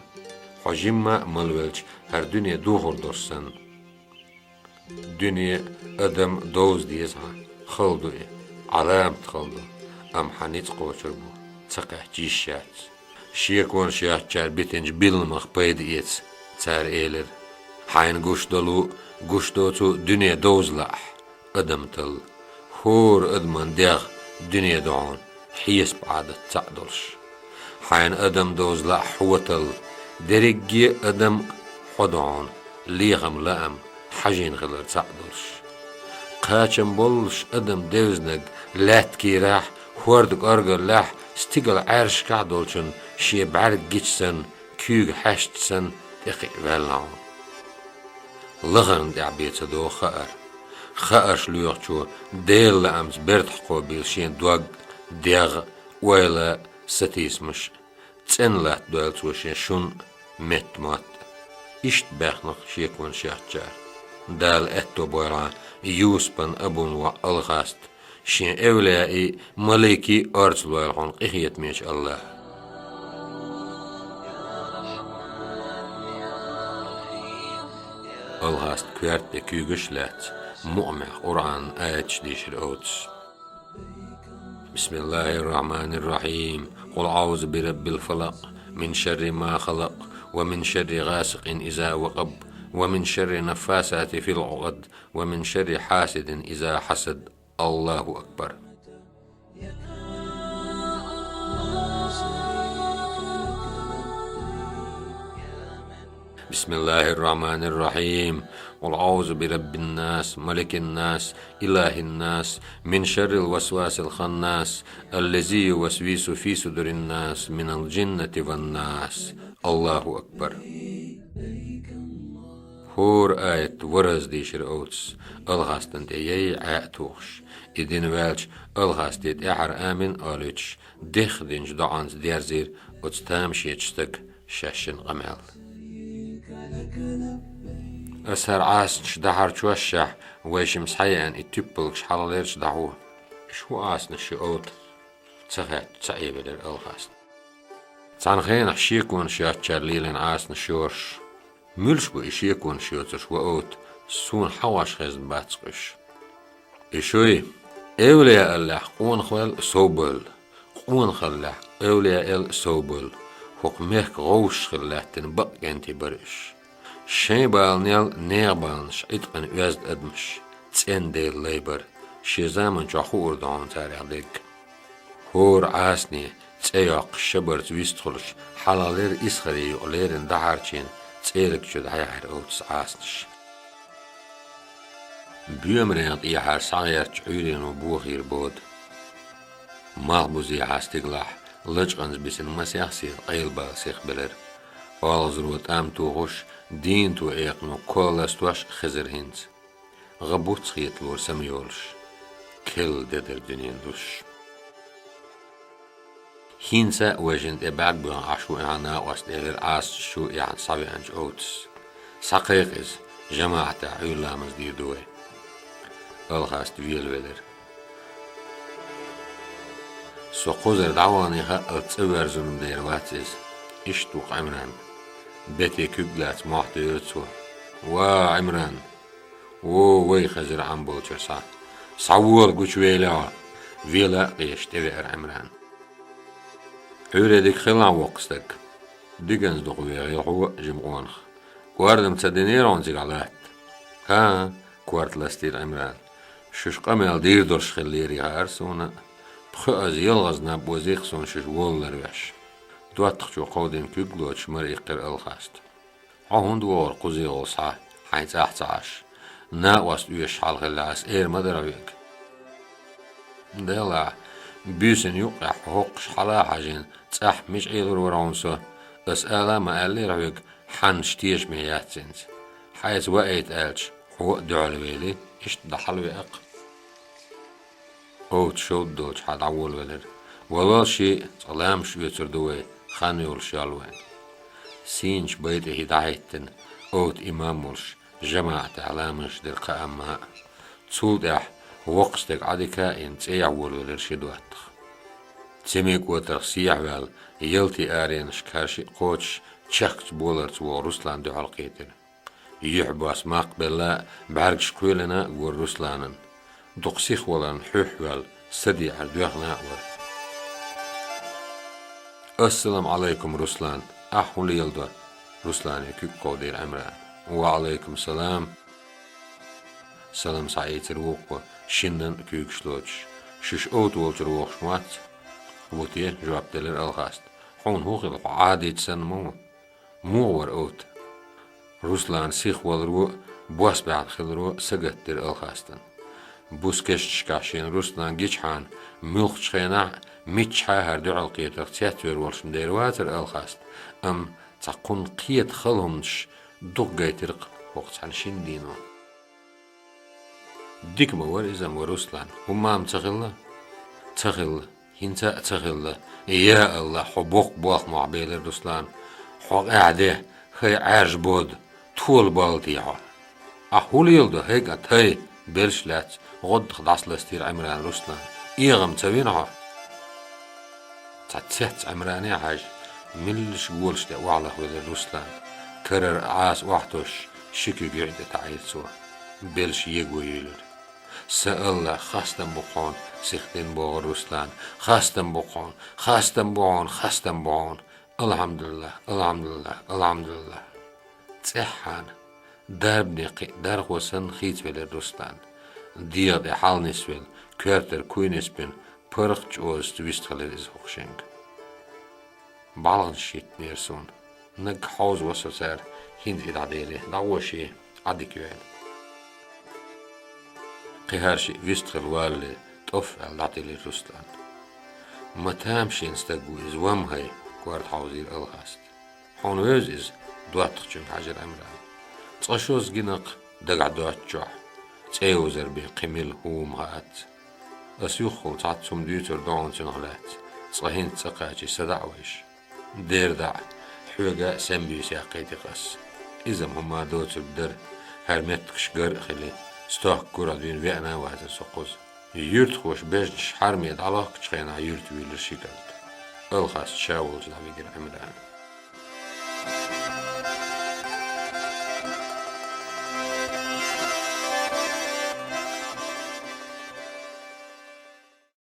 Хьо жимма а малвелча, хӀара дуьне духур долуш санна. Дуьне, адам довза деза хьан, хала ду и, Ӏаламат хала ду, амма хьан ницкъ кхочур бу, ца кхаьчча йиш яц». Шеконаш яьхначара битинчу билламах пайда эца, цара элира: «Хьайна гуш долу а, гуш доцу а дуьне довза лаахь, адам талла. ХӀора адаман дегӀ дуьне ду хьуна, хьесап, Ӏадат цхьаъ долуш. Хьайна адам довза лаахь, хьо талла, дерриге а адам хьо ду хьуна, лехам, лаам, хьажийна хилар цхьаъ долуш. Кхачам боллуш адам девзинарг лаьтта кийрахь, хӀорда кӀоргаллехь, стигала Ӏаьршкахь долчун шен бӀаьрг гича санна, куьйга хьаьшча санна, тӀекхиъ ваьлла хьуна. Лахарна тӀехь бен ца догӀу хаар. Хаарш лоьхучо Делан лаамца бертахь кхобийла шен дог а, дегӀ а, ойла а, сатийсамаш а. ЦӀена латтадойла цо шен шун а, метта мотт а». Иштта баьхнах шеконаш яьхначара. Дала аьтто бойла хьан, Юсупан, Абун воӀ Алхаст, шен эвлаяий, маликий орцалойла хьуна къинхетамечу АллахӀа. Алхаста коьрта тӀе куьйгаш а лаьцна, мукъамехь Къуръанан аяташ дийшира Овдас. بسم الله الرحمن الرحيم. قل أعوذ برب الفلق، من شر ما خلق، ومن شر غاسق إذا وقب، ومن شر النفاثات في العقد، ومن شر حاسد إذا حسد. الله أكبر. بسم الله الرحمن الرحيم. قل أعوذ برب الناس، ملك الناس، إله الناس، من شر الوسواس الخناس، الذي يوسوس في صدور الناس، من الجنة والناس. الله أكبر. ХӀора аят вараза дийшира Овдас, Алхастан тӀе яй Ӏаьа тухуш. И дина ваьлча, Алхасте тӀаьхьара амин олуьйтуш, дехха динчу доӀанца дерзийра оцу тамашечу стага шаьшшинна къамел. Ас хӀара Ӏасанаш дахьарчошшехь, вайшимма схьаеана и туьппалгаш хьалхалерчу дӀахьо. Шу Ӏасанаш ю, Овда? Ца хаьттича, ца Ӏевелира Алхаста. Цхьана хенахь шеконаш йоцучара лелийна Ӏасанаш ю уьш. Муьлш бу и шеконаш йоцурш, ва Овда, суна хьагӀош хезна бац-кх уьш. И шуй, эвлаяаллехь къонахвелла а совбевлла, къонахаллехь эвлаяэл а совбевлла, ХӀокху мехкан гӀовшашкахь хилла лаьттина бакъ кӀентий бара уьш. Шайн баланел нехан баланаш Ӏиткъана оьзда адамаш, цӀена Делан лай бара, шен заманчохь хуур ду хьуна царех дерг. ХӀора Ӏасане цӀе йоккхуш шабарца вистхуьлуш, хьалхалера Исхаре юкъа леррина дӀахьарчийна цӀераг чу дӀаяьхьира Овтас Ӏасанаш. Боьмаренга тӀехьара схьагӀертачу Ӏуьйрено бохийра бода. Малхбузехьа стигалахь лачкъанца бисина масех сиха къайлабала сиха белира. Олхазаро тӀам тухуш, дийнато экхано кхолластош хезира хӀинца. ГӀа буц хеталора самайолуш, керла де дара дуьненан дусуш. ХӀинца а вайшинна тӀе бӀаьрг боьхна Ӏаш ву аьхьа накъост, элира Ӏасанаш чу яьхьна схьавеанчу Овтас. Схьакхайкха иза, жамаӀатехь Ӏуьйра ламаз дийр ду вай. Алхаста велавелира. Со кхузара дӀавахана хаьа, ас цӀа воьрзур-м дер вац иза. Иштта ву-кх Ӏимран. Бете куьг лаьцна мохь тӀе йора цо. Ва, Ӏимран! Во, вай хезира Ӏамболчара схьа. Схьавола, гучувелахь хьо! Вела а къешаш тӀевеара Ӏимран. Ӏуьйре дика хилла хьан, воккха стаг. Диканца дукха вехийла хьо а жима къонах. КӀордам ца динера хьуна цигахь латта? ХӀан-хӀа, корта ластийра Ӏимран. Шуьша къамел дийр долуш хиллера хаьара суна а. Пхоьазза ялхазза наб озийра суна шуьша волалур веш. ДоттагӀчо кховдийна куьг лоцуш мара иккхира Алхаста. Хьо хӀунда вогӀура кхузехула схьа, хьайн цӀахь ца Ӏаш? Накъост оьшуш хьал хилла ас эр ма дара хьоьга. Делахь, буьйсанна юккъехь хӀокхуш хьала а хьажийна, цӀахь мича Ӏелур вара хьуна со? Ас ала а ма аьллера хьоьга, хьаннаш тешаме яц хӀинца. Хьайца ваийта аьлча, хьо а дуьхьал вели, иштта дӀахьалавеа-кх. Овтас шовда долчухьа дӀаволавелира. Валол шиъ, цкъа ламазаш оьцур ду вай, хан йолуш йол вайн. Сийначу бай тӀе хӀи дӀахӀиттина, Овта имам волуш, жамаӀатехь ламазаш дира кхаамма а. Цул тӀаьхьа воккха стаг Ӏадика а йина, цӀехьа волавелира ши доттагӀа. Цемийн кӀотарх сехьаваьлла, ялтин аренашка хӀара шиъ кхочуш, чехкаца боларца вогӀу Руслан дуьхьал кхийтира. Юьхь бос макх белла а, бӀаьргаш кхоьлина а гора Русланан. Дукха сихваларна хьуьххьаваьлла, садеӀар доьхна а вара. «Ассаламу Ӏалайкум, Руслан! Ахь хӀун леладо?» Руслане куьг кховдийра Ӏимрана. «Ва Ӏалайкум салам!» Салам схьаийцира вукхо, шиннан а куьйгаш лоцуш. «Шуьша Овта волчуьра вохуш ма вац?» «Ву те», — жоп делира Алхаста. «Хьуна хӀун хилла, хьо Ӏадийча санна ма ву?» «Муха вара Овта?» Руслан сихваларо а, бос баьхна хиларо а сагатдира Алхастана. Бус кешнашкахь шена Руслан гичхьана, муьлххачу хенахь а, миччахьа а хӀара дуьхьал кхетарх цецвер волуш-м дер вацара Алхаста, амма цхьа кхунна кхета хала хӀуманаш дукха гайтира-кх хӀокху цхьана шина дийно. «Дика ма вара иза-м, ва Руслан, хӀумма-м ца хилла?» «Ца хилла, хӀинца а ца хилла». «Я АллахӀ, хьо боккха болх мохь белира, Руслан. Хьо къаьхьа де, хӀай Ӏаьржа бода, тола балла те хьо». «Ахь хӀун леладо, хӀай кӀант, хӀай?» Белш лаьцна, гӀоддах дӀасаластийра Ӏимрана Руслан. «ЭгӀам ца вина хьо?» Цхьа цец Ӏимране а хьаьжна, меллаша волуш тӀе охьалахвелира Руслан. Карара Ӏаса охьатосуш, ши куьг юьхь тӀе таӀийра цо. Белш его юьйлира. «Сан АллахӀ, хастам бу-кх хьуна, сихдина богӀура Руслан. Хастам бу-кх хьуна, хастам бу хьуна, хастам бу хьуна. АлхьамдулиллахӀ, алхьамдулиллахӀ, алхьамдулиллахӀ». ЦӀеххьана, дарбане кхин а дархо санна, хийцавелира Руслан. ДегӀа тӀе хьал нисвелла, коьртара куй нисбина, паргӀат чӀозаца вистхилира иза хӀокху шенга. БӀаьлгӀанаш хӀиттинера суна. Наггахь хьовзаво со цара, хӀинца и дӀаделе, дӀагӀо ше, Ӏадика йойла. КхихӀара шиъ вистхила валале, тӀоф аьлла дӀателира Руслан. «Ма тамашийна стаг ву иза, ва-м хӀай», — корта хьовзийра Алхаста. «Хьуна вевза иза?» — доттагӀчуьнга хьаьжира Ӏимрана. «Цкъа-шозза гина-кх, дагахь доцучохь. ЦӀе йовзар бен кхин мила хӀума хаьац. Ас юххехула цхьацца хӀума дуьйцур ду хьуна цунах лаьцна, цкъа хӀинца цӀа кхачий садаӀа вайша». «Дера даӀа, хьоьга а сенбуьйса яьккхийтира ас. Иза-м хӀумма доцург дара, хӀара меттигаш гар а хили, стохка гура дуьйна веана а вацара со кхуза». Юьртахоша бежнаш хьарме дӀалохкучу хенахь юьрта вуьйлира ши кӀант. Алхаста ша волчу дӀавигира Ӏимрана.